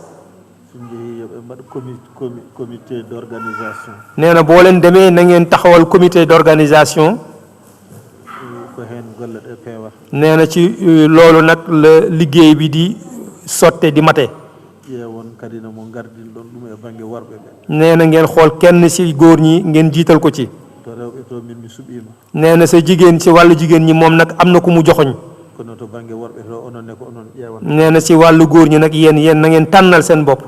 comité d'organisation nee na boo leen demee na ngeen taxawal comité d'organisation ko heen golle ɗe peewa nee na ci loolu nag la liggéey bi di sotte di mate ƴeewon kadi no mo gardin ɗon ɗum e baŋnge worɓe ɓe nee na ngeen xool kenn si góor ñi ngeen jiital ko ci to rewɓe to min mi suɓima nee na sa jigéen si wàllu jigéen ñi moom nag am na ku mu joxoñ kono to baŋnge worɓe to onon ne ko onon ƴeewan nee na si wàllu góor ñi nag yéen na ngeen tànnal seen bopp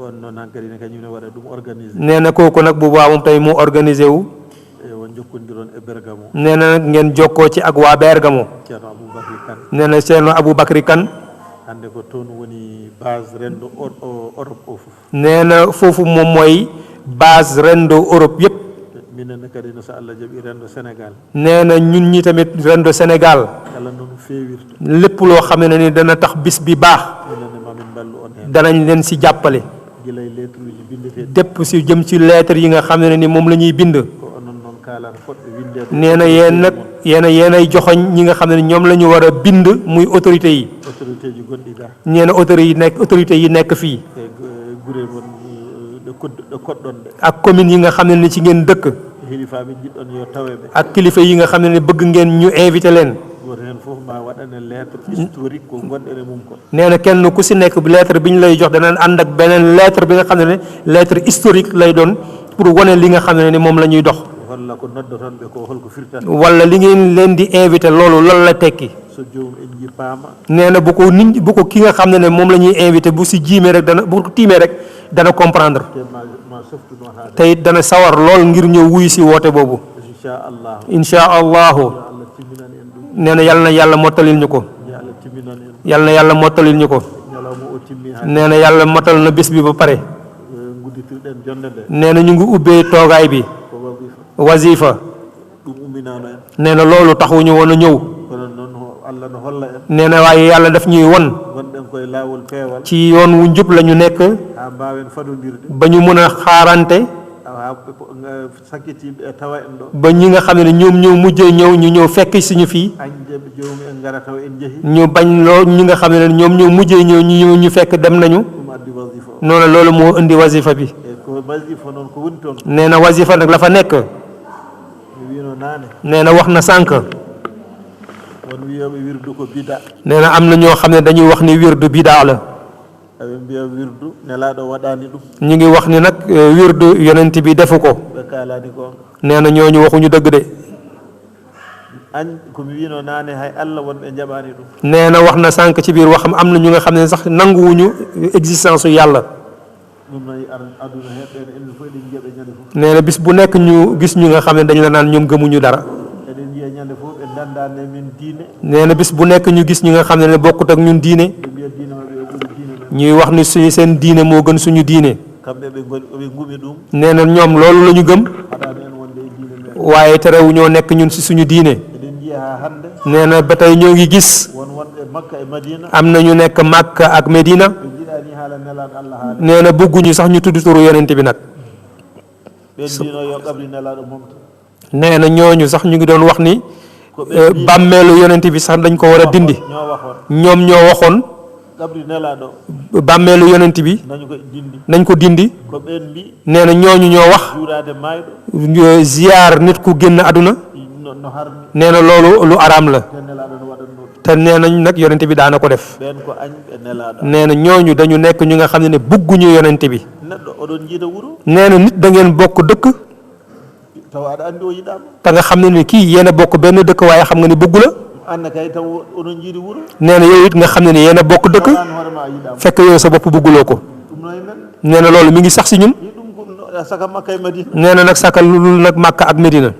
on noon han kadi ne kañum ne waɗa ɗum organisé nee na kooku nag bu baax moom tey mu organisé wu won jokkondiron e Bergamo nee na nag ngeen jokkoo ci ak waa Bergamo ceerno Aboubacry Kane nee na ceerno Aboubacry Kane hande ko toon woni base rendo Europe o fof nee na foofu moom mooy base rendo Europe yëpp minen kadi no so Allah jaɓi rendo Sénégal nee na ñun ñi tamit rendo Sénégal kala noon feewirta lépp loo xam ne ni dana tax bis bi baax minenne mamin ballu on heen danañ leen si jàppale gilay lettre uji bindeteɗi dépp si jëm ci lettre yi nga xam ne ni moom la ñuy bind ko onon noon kaalata fodɓe windede nee na yéen nag yéenay joxoñ ñi nga xam ne ñoom la ñu war a bind muy autorité yi autorité ji gonɗi ga nee na autorité yi nekk fii e gure mon ɗo koɗɗon ɗe ak commune yi nga xam ne ni ci ngeen dëkk hilifaɓe jiɗɗon yo taweɓe ak kilifa yi nga xam ne ni bëgg ngeen ñu invité leen goto hen foof ma waɗane lettre historique ko gonɗen e mum ko nee na kenn ku si nekk lettre bi ñu lay jox danañ ànd ak beneen lettre bi nga xam ne lettre historique lay doon pour wane li nga xam ne ni moom la ñuy dox walla ko noddoton ɓe ko holko firtata wala li ngeen leen di invité loolu lan la tekki so joomum en ji paama nee na bu ko ki nga xam ne moom la ñuy invité bu si jiimee rek bu ko tiimee rek dana comprendre te ma softuno haade te it dana sawar lool ngir ñëw wuyu si woote boobu inchallahu incha allahu Allah timminan en ɗum nee na yal na yàlla mottalil ñu ko yo Allah timminan en yal na yàlla mottalil ñu ko ñalawma o timmi ha nee na yàlla mottal na bés bi ba pare gudditirɗen jonde nde nee na ñu ngi ubbee toogaay bi ko wazifa wasifa ɗum umminano en nee na loolu taxuñu woon a ñëw kono noon Allah no holla en nee na waaye yàlla daf ñuy won gonɗen koye laawol peewal ci yoon wu njub la ñu nekk ha mbawen fadodirde ba ñu mën a xaarante ha sakkitiɓe e tawa en ɗo ba ñi nga xam ne ñoom ñoo mujjee ñëw ñu ñëw fekk suñu fii añdeɓe joomum en ngara taw en jeehi ñu bañ loo ñi nga xam ne ñoom ñoo mujjee ñëw ñu ñëw ñu fekk dem nañu ɗum addi wasifa o noonu loolu moo indi wasifa bi e ko wasifa noon ko woni toon nee na wasifa nag la fa nekk mi wino naane nee na wax na sànq won wiyoɓe wirdu ko bida nee na am na ñoo xam ne dañuy wax ni wirdu bidaa la eɓe mbiya wirdu nelaɗo waɗani ɗum ñu ngi wax ni nag wirdu yonent bi defu ko ɓe kalani ko nee na ñooñu waxuñu dëgg de komi wino naane hay Allah wonɓe jaɓani ɗum nee na wax na sànq ci biir waxam am na ñu nga xam ne sax nanguwuñu existence su yàlla ɗum nayi aduna heɓɓene enen fof eɗen jiiya ɓe ñande fof nee na bis bu nekk ñu gis ñu nga xam ne dañu la naan ñoom gëmuñu dara eɗen jiiya ñande fof ɓe dandane min diine nee na bis bu nekk ñu gis ñu nga xam ne bokkut ak ñun diine ɓe mbiya diine maɓɓe o ɓuri diine men ñuy wax ni suñu seen diine moo gën suñu diine kamɓe ɓe gumi ɗum nee na ñoom loolu la ñu gëm haɗani en wonde e diine men waaye terewu ñoo nekk ñun si suñu diine eɗen jiiya ha hande nee na ba tey ñoo ngi gis won wonɓe Makka e Madina am na ñu nekk Makka ak Medina ɓe jiiɗani haala nelaɗo Allah haala nee na bëgguñu sax ñu tudd turu yonent bi nag ɓen mbino yo qabri nelaɗo momta nee na ñooñu sax ñu ngi doon wax ni bàmmeelu yonent bi sax dañ ko war a dindi ñoo waxoon ñoom ñoo waxoon qabri nelaɗo bàmmeelu yonent bi nañu ko dindi nañ ko dindi ko ɓen mbi nee na ñooñu ñoo wax juurade mayɗo ziyaar nit ku génn àdduna no harmi nee na loolu lu araam la te nelaɗo no waɗanno ɗum te nee nañ nag yonent bi daana ko def ɓen ko añɓe nelaɗo nee na ñooñu dañu nekk ñu nga xam ne bugguñu yonent bi neɗɗo oɗon jiida wuuro nee na nit da ngeen bokk dëkk taw aɗa andi o yiɗama te nga xam ne ni kii yéen a bokk benn dëkk waaye xam nga ni bëggu la anna kay taw oɗon jiidi wuuro nee na yow it nga xam ne ni yéen a bokk dëkk an hoorema a yiɗama fekk yow sa bopp bëgguloo ko ɗum noye men nee na loolu mi ngi sax si ñun yi ɗum ko saka Makka e Madina nee na nag sàkkal lu nag Makka ak Medina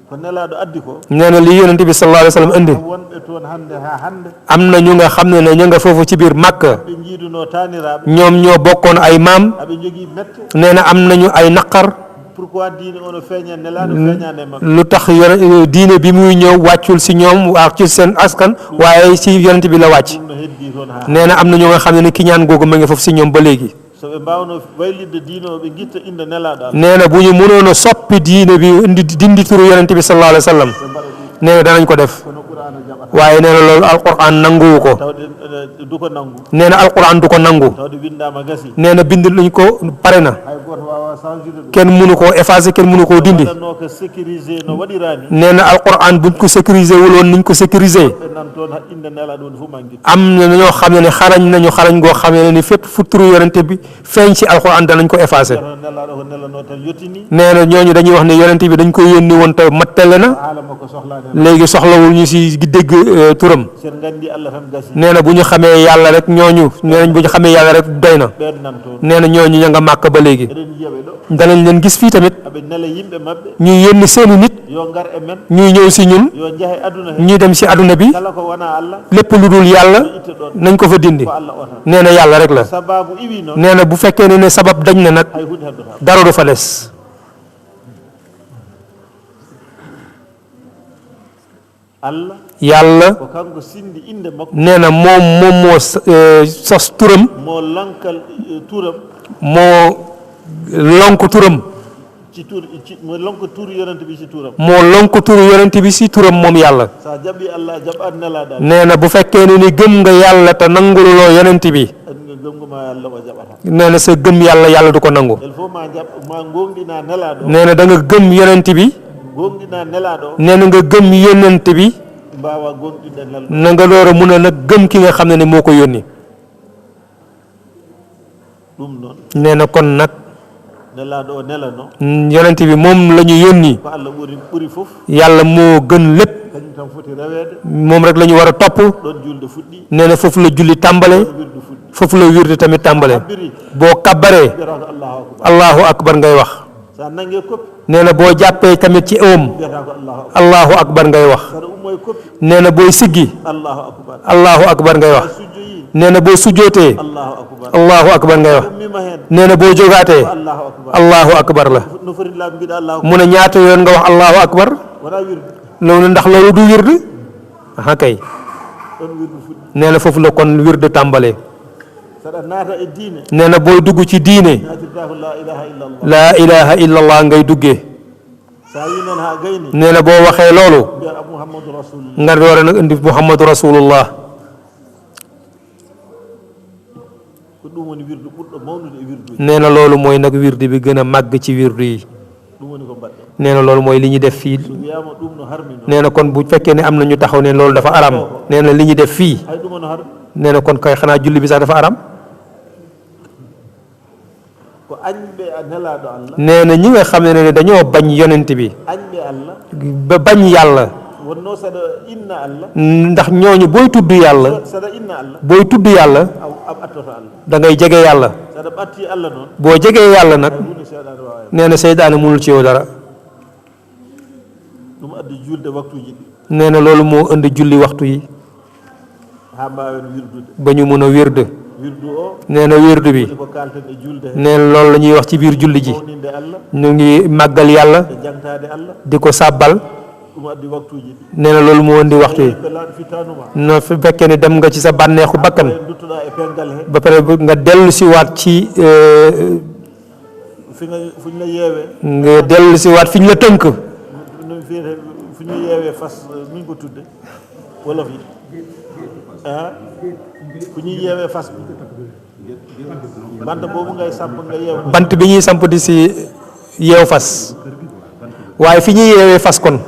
ko nelaɗo addi ko nee na li yonent bi sallallahu alayhi wa sallam indi wonɓe toon hande ha hande am na ñu nga xam ne ne ñu nga foofu ci biir Makka ɓe jiiduno taniraɓe ñoom ñoo bokkoon ay maam aɓe jogui mette nee na am nañu ay naqar pourquoi diine ono feeña nelaɗo feeñane mabɓe lu tax diine bi muy ñëw wàccul si ñoom wàccul seen askan waaye si yonent bi la wàcc ɗum no heddi toon ha nee na am na ñu nga xam ne ni kiñaan googu ma ngi foofu si ñoom ba léegi so ɓe mbawno waylidde diine o ɓe guitta inde nelaɗo Allah nee na bu ñu mënoon a soppi diine bi dindi turu yonent bi sallallahu alayhi wa sallam ɓe mbaɗa ɗum nee na danañ ko def kono Qur'ana jaɓata waaye nee na loolu alquran nanguwu ko tawde duko nangu nee na alquran du ko nangu tawde windama gasi nee na bind luñ ko pare na hay goto wawa changeude ɗum kenn mënu koo effacer kenn mënu koo dindi waɗanno ko sécurisé no waɗirani nee na alquran buñ ko sécuriser wuloon niñ ko sécuriser ɓe nan toon inde nelaɗo woni fof manguit am na ñoo xam ne xarañ nañu xarañ goo xam ne ni fépp fu turu yonent bi feeñ ci alquran danañ ko effacer nelaɗo ko nelano tan yettini nee na ñooñu dañuy wax ne yonent bi dañ ko yónni woon te mattale na haala makko sohlani léegi soxlawul ñu si dégg turam sen gandi Allah tan gasi nee na bu ñu xamee yàlla rek ñooñu nee nañ bu ñu xamee yàlla rek doy na ɓen nan toon nee na ñooñu ña nga màkk ba léegi eɗen jiyaɓe ɗo danañ leen gis fii tamit aɓe nela yimɓe mabɓe ñuy yónni seeni nit yo gar e men ñuy ñëw si ñun yo jaahe aduna he ñuy dem si aduna bi kala ko wona Allah lépp lu dul yàlla itta ɗon nañ ko fa dindi ko Allah o tan nee na yàlla rek la sababu iwi noon nee na bu fekkee ne sabab dañ na nag hay hunde heddota dara du fa des Allah yàlla ko kanko sindi inde makko nee na moom moo sos turam mo lankal turam moo lonk turam ci tur mo lonko turu yonente bi ci turam moo lonk turu yonent bi si turam moom yàlla sa jaɓi Allah jaɓat nelaɗa nee na bu fekkee ne ni gëm nga yàlla te nangululoo yonent bi gomgoma Allah o jaɓata nee na sa gëm yàlla yàlla du ko nangu il faut ma jaɓ ma gonɗina nelaɗo nee na da nga gëm yonent bi gonɗina nelaɗo nee na nga gëm yonent bi mbawa gonɗinde nelɗo na nga door a mun a nag gëm ki nga xam ne ni moo ko yónni ɗum noon nee na kon nag nelaɗo o nelano yonent bi moom la ñu yónni ko Allah ɓuri fof yàlla moo gën lépp kañum tan foti reweede moom rek la ñu war a topp ɗon julde fuɗɗi nee na foofu la julli tàmbale wirdu fuɗɗi foofu la wirde tamit tàmbale biri boo kabbaree mbiyata ko allahu akbar allahu akbar ngay wax sa nangue koppi nee na boo jàppee tamit ci oom mbiyata ko allahu akbar allahu akbar ngay wax saɗa ummoye koppi nee na booy siggi allahu akbar allahu akbar ngay wax sujjoyi nee na boo sujjootee allahu akbar allahu akbar ngay wax ummima hen nee na boo jógaatee allahu akbar allahu akbar la no foti laaɓe mbiɗa allahu mu ne ñaata yoon nga wax allahu akbar wona wirde loolu ndax loolu du wird aha kay ɗon wirdu fuɗɗi nee na foofu la kon wird tàmbalee saɗa naata e diine nee na booy dugg ci diine natirta ko la ilaha illallah laa ilaha illallah ngay duggee sa wi noon ha gayni nee na boo waxee loolu mbiya mouhammadou rasulullah nga doore nag indi muhammadu rasulullah ko ɗum woni wirdu ɓurɗo mawnude e wirduji nee na loolu mooy nag wirdi bi gën a màgg ci wirdu yi ɗum woni ko mbaɗɗen nee na loolu mooy li ñu def fii so wiyama ɗum no harmi no nee na kon bu fekkee ne am na ñu taxaw ne loolu dafa aram nee na li ñu def fii hay ɗum ono har nee na kon kay xanaa julli bi sax dafa aram ko añɓe a nelaɗo allah nee na ñi nga xam ne dañoo bañ yonent bi añɓe allah ba bañ yàlla wonno saɗa inna allah ndax ñooñu booy tudd yàlla saɗa inna allah booy tudd yàlla a ɓattoto allah da ngay jege yàlla saɗa ɓatti allah noon boo jegee yàlla nag hunde seeɗade wawa nee na seydaane mënul ci yow dara ɗum addi julde waktuji ɗi nee na loolu moo indi julli waxtu yi ha mbawen wirdude ba ñu mën a wird wirdu o nee na wird bi ko kalten e julde he nee na loolu la ñuy wax ci biir julli ji mawninde allah ñu ngi màggal yàlla e jangtade allah di ko sàbbal ɗum addi waktuji ɗi nee na loolu moo indi waxtu yi ɓe laaɗo fittanuma no su fekkee ne dem nga ci sa bànneexu bakkan e duttoɗa e pengal he ba pare nga dellu si waat ci fuñla yeewe nga dellu si waat fi ñu la tënk no fiyete fuñla yeewe fas min ko tudde wolof yi a fuñuy yeewe fas bi banta boobu ngay samp nga yeew bant bi ñuy samp di si yeew fas waaye fi ñuy yeewee fas kon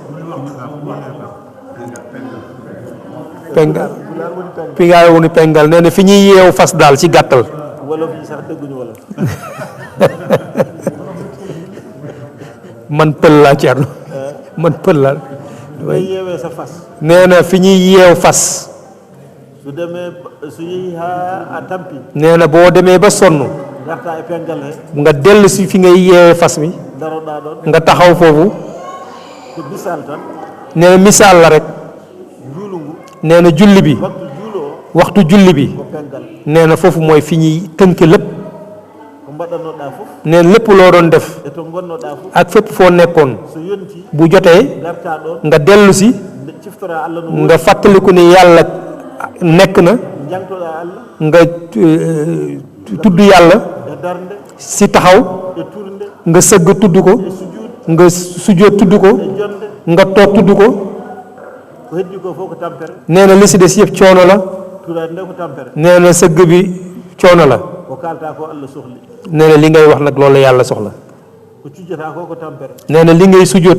pengal fi ngaa woni pengal nee na fi ñuy yeew fas daal ci gàttal wolof yi sax dégguñu wolof man pël laa Thierno man pël laa ngay yeewee sa fas nee na fi ñuy yeew fas su demee su yehi ha a tampi nee na boo demee ba sonn garta e pengal he nga dellu si fi ngay yeewee fas mi daroɗa ɗon nga taxaw foofu ko bisal tan nee na misaal la rek juulu ngu nee na julli bi waktu juulo o waxtu julli bi ko pengal nee na foofu mooy fi ñuy tënk lépp ko mbaɗannoɗa fof nee na lépp loo doon def e to gonnoɗa fof ak fépp foo nekkoon so yonti bu jotee garta ɗon nga dellu si nde ciftora allah no nga fàttaliku ni yàlla nekk na jangtoɗa allah nga tudd yàlla e darde si taxaw e turde nga sëgg tudd ko e sujud nga sujjóot tudd ko e jonde nga toog tudd ko ko heddi ko fof ko tampere nee na li si des yëpp coono la turade nde ko tampere nee na sëgg bi coono la ko kalta ko allah sohli nee na li ngay wax nag loolu la yàlla soxla ko cujjata ko ko tampere nee na li ngay sujjóot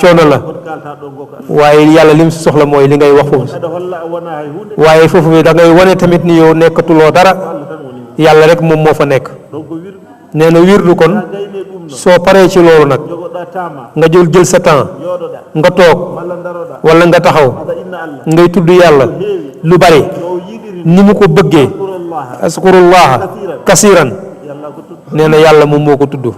coono la ko kalta ɗon go ko allah waaye yàlla lim si soxla mooy li ngay wax foofu aɗa holla a wona hay hunde waaye foofu bi da ngay wane tamit ni yow nekkatuloo dara allah tan woni yàlla rek moom moo fa nekk donc ko wirdu nee na wirdu kon ha gayne ɗum ɗo soo paree ci loolu nag jogoɗa tama nga jël sa temps yooɗoɗa nga toog walla daroɗa wala nga taxaw aɗa inna allah ngay tudd yàlla lu bari o yiɗiri ni mu ko bëggee kurullaha askurullaha kasiran yalla ko tudd nee na yàlla moom moo ko tudd ɗum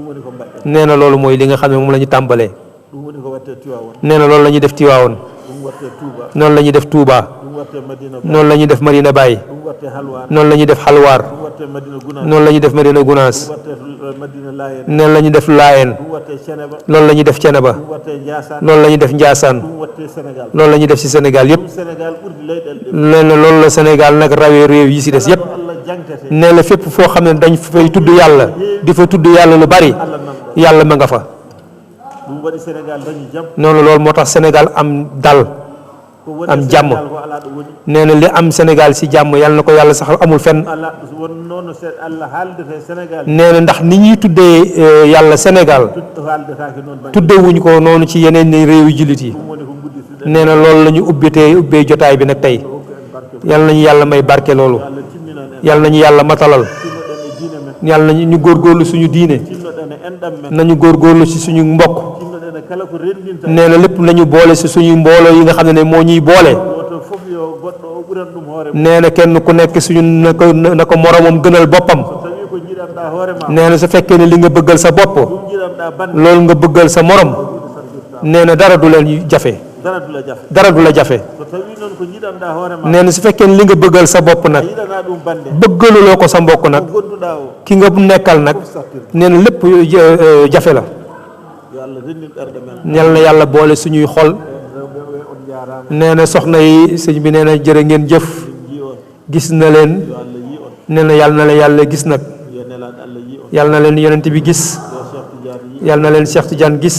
woni ko mbaɗɗen nee na loolu mooy li nga xam ne moom la ñu tàmbalee ɗum woni ko watte Tiwawon nee na loolu la ñuy def Tiwaawoon ɗum watte Touba noonu la ñuy def Touba ɗum watte Madina Ba noonu la ñuy def Madina Baye ɗum watte Halwar noonu la ñuy def Xalwaar ɗum watte Madina Gunas noonu la ñuy def Madina Gunaas ɗum watte Madina Layen noonu la ñuy def Laayeen ɗum watte Ceneba loolu la ñuy def Ceneba ɗum watte Ndiassane loolu la ñuy def Njaasaan ɗum watte Sénégal loolu la ñuy def ci Sénégal yëpp ɗum Sénégal ɓurdi leyɗele ɗe nee na loolu la Sénégal nag rawee réew yi ci des yëpp ɗo Allah jangtete nee na fépp foo xam ne dañ fay tudd yàlla di fa tudd yàlla lu bari Allah nanɗo yàlla ma nga fa ɗum waɗi Sénégal dañi jaam noonu loolu moo tax Sénégal am dal ko woni am jàmm Sénégal ko ala ɗo woni nee na li am Sénégal ci jàmm yàlla na ko yàlla sax amul fenn ala won noon Allah haaldete Sénégal nee na ndax ni ñuy tuddee yàlla Sénégal haaldetake noon bañ tuddewuñ ko noonu ci yeneen ni réewi jullit yi ɗum woni ko gudditude nee na loolu la ñu ubbee jotaay bi nag tey yàlla nañu yàlla may barke loolu Allah timminan en yàlla nañu yàlla matalal timmoɗen e diine men yàlla nañu ñu góorgóorlu suñu diine timnoɗen e enɗam men nañu góorgóorlu ci suñu mbokk timnoɗen e kala ko renndinta nee na lépp nañu boole si suñu mbooloo yi nga xam ne moo ñuy boole goto fof yo goɗɗo o ɓuran ɗum hoore mum nee na kenn ku nekk suñu na ko moromam gënal boppam so tawi ko jiɗanɗa hoore ma nee na su fekkee ne li nga bëggal sa bopp ɗum jiɗanɗa bande loolu nga bëggal sa morom nee na dara du leen jafe dara du la jafe dara du la jafe so tawi noon ko jiɗanɗa hoore ma nee na su fekkee ne li nga bëggal sa bopp nag yiɗana ɗum bande bëggaluloo ko sa mbokk nag ko gonduɗa o ki nga nekkal nag nee na lépp jafe la yo allah renndin ɓerɗe men ñal na yàlla boole suñuy xol rewɓe ɓe on jarama nee na soxna yi sëñ bi nee na jërë ngeen jëf ji on gis na leen yo allah yi on nee na yàlla na la yàlla gis nag yo nelaɗo allah yi on yàlla na leen yonent bi gis yo cheikh tidiane yi yàlla na leen Cheikh Tidiane gis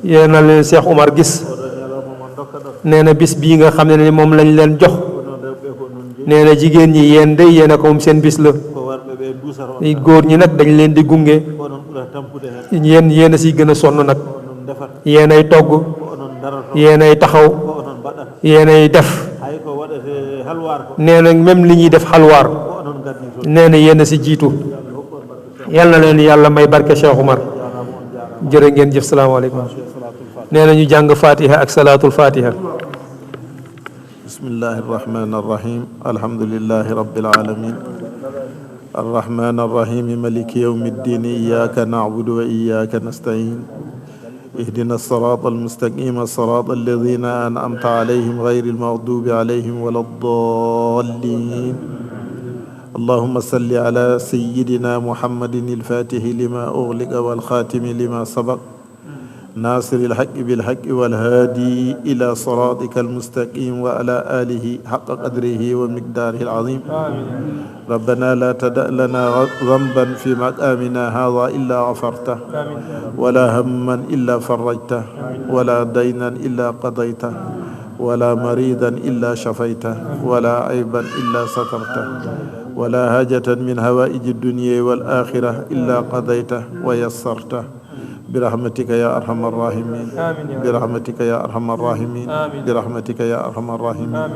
yàlla na leen Cheikh Oumar gis oɗo ñalawma mo dokka ɗon nee na bis bii nga xam ne moom lañ leen jox onon rewɓe ko noon jeyi nee na jigéen ñi yéen de yéen a ko moom seen bis la ko warɓe ɓe dusata on góor ñi nag dañ leen di gunge onon ɓuura tampude hen yéen a siy gën a sonn nag onon defat yéen ay togg ko onon daroto yéen ay taxaw ko onon mbaɗata yéen ay def hay ko waɗete halwar ko nee na même li ñuy def xalwaar ko onon gaddi toon nee na yéen a si jiitu yal na leen yàlla may barke Cheikh Oumar jërë ngeen jëf salaamaaleykum nee na ñu jàng fatiha ak salaatul fatiha bismillahi irrahmani irrahim alhamdulillahi rabbil alamin الرحمن الرحيم مالك يوم الدين إياك نعبد وإياك نستعين اهدنا الصراط المستقيم صراط الذين أنعمت عليهم غير المغضوب عليهم ولا الضالين اللهم صل على سيدنا محمد الفاتح لما أغلق والخاتم لما سبق ناصر الحق بالحق والهادي إلى صراطك المستقيم وعلى آله حق قدره ومقداره العظيم ربنا لا تدع لنا ذنبا في مقامنا هذا إلا غفرته ولا هما إلا فرجته ولا دينا إلا قضيته ولا مريضا إلا شفيته ولا عيبا إلا سترته ولا حاجة من هوائج الدنيا والآخرة إلا قضيته ويسرته برحمتك يا أرحم الراحمين برحمتك يا أرحم الراحمين برحمتك يا أرحم الراحمين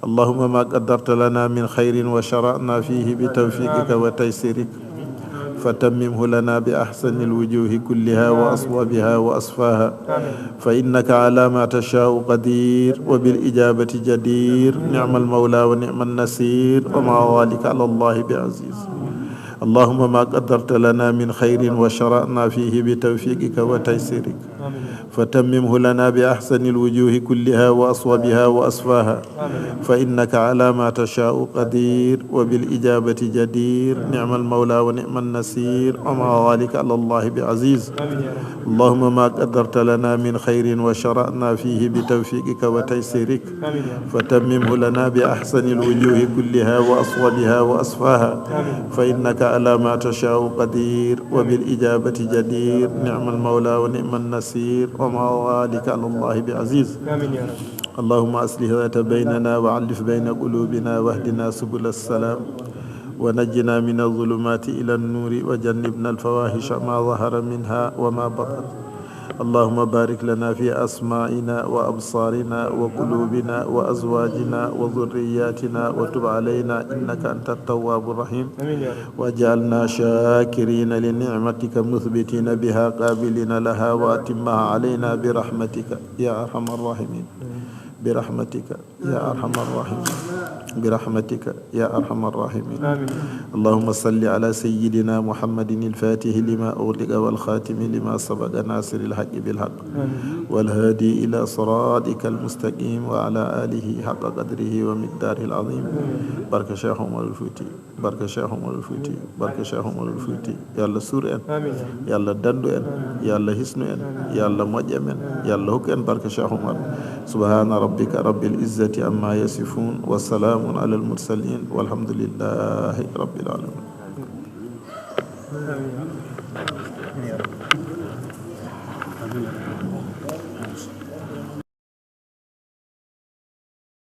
اللهم ما قدرت لنا من خير وشرعنا فيه بتوفيقك وتيسيرك فتممه لنا بأحسن الوجوه كلها وأصوابها وأصفاها فإنك على ما تشاء قدير وبالإجابة جدير نعم المولى ونعم النصير وما ذلك على الله بعزيز اللهم ما قدرت لنا من خير وشرعنا فيه بتوفيقك وتيسيرك فتممه لنا بأحسن الوجوه كلها وأصوبها وأصفاها فإنك على ما تشاء قدير وبالإجابة جدير نعم المولى ونعم النصير وما ذلك على الله بعزيز اللهم ما قدرت لنا من خير وشرعنا فيه بتوفيقك وتيسيرك فتممه لنا بأحسن الوجوه كلها وأصوبها وأصفاها فإنك على ما تشاء قدير وبالإجابة جدير نعم المولى ونعم النصير وما ذلك على الله بعزيز اللهم أصلح ذات بيننا وعلف بين قلوبنا واهدنا سبل السلام ونجنا من الظلمات إلى النور وجنبنا الفواحش ما ظهر منها وما بطن اللهم بارك لنا في أسماعنا وأبصارنا وقلوبنا وأزواجنا وذرياتنا وتب علينا إنك أنت التواب الرحيم واجعلنا شاكرين لنعمتك مثبتين بها قابلين لها وأتمها علينا برحمتك يا أرحم الراحمين برحمتك يا أرحم الراحمين برحمتك يا أرحم الراحمين اللهم صل على سيدنا محمد الفاتح لما أغلق والخاتم لما سبق ناصر الحق بالحق والهادي إلى صراطك المستقيم وعلى آله حق قدره ومقداره العظيم بركة شيخ عمر الفوتي بركة شيخ عمر الفوتي بركة شيخ عمر الفوتي يا الله سور ان يا الله دندو ان يا الله حسن ان يا الله مجم ان يا الله هك ان بركة شيخ عمر سبحان ربك رب العزة عما يصفون وسلام على المرسلين والحمد لله رب العالمين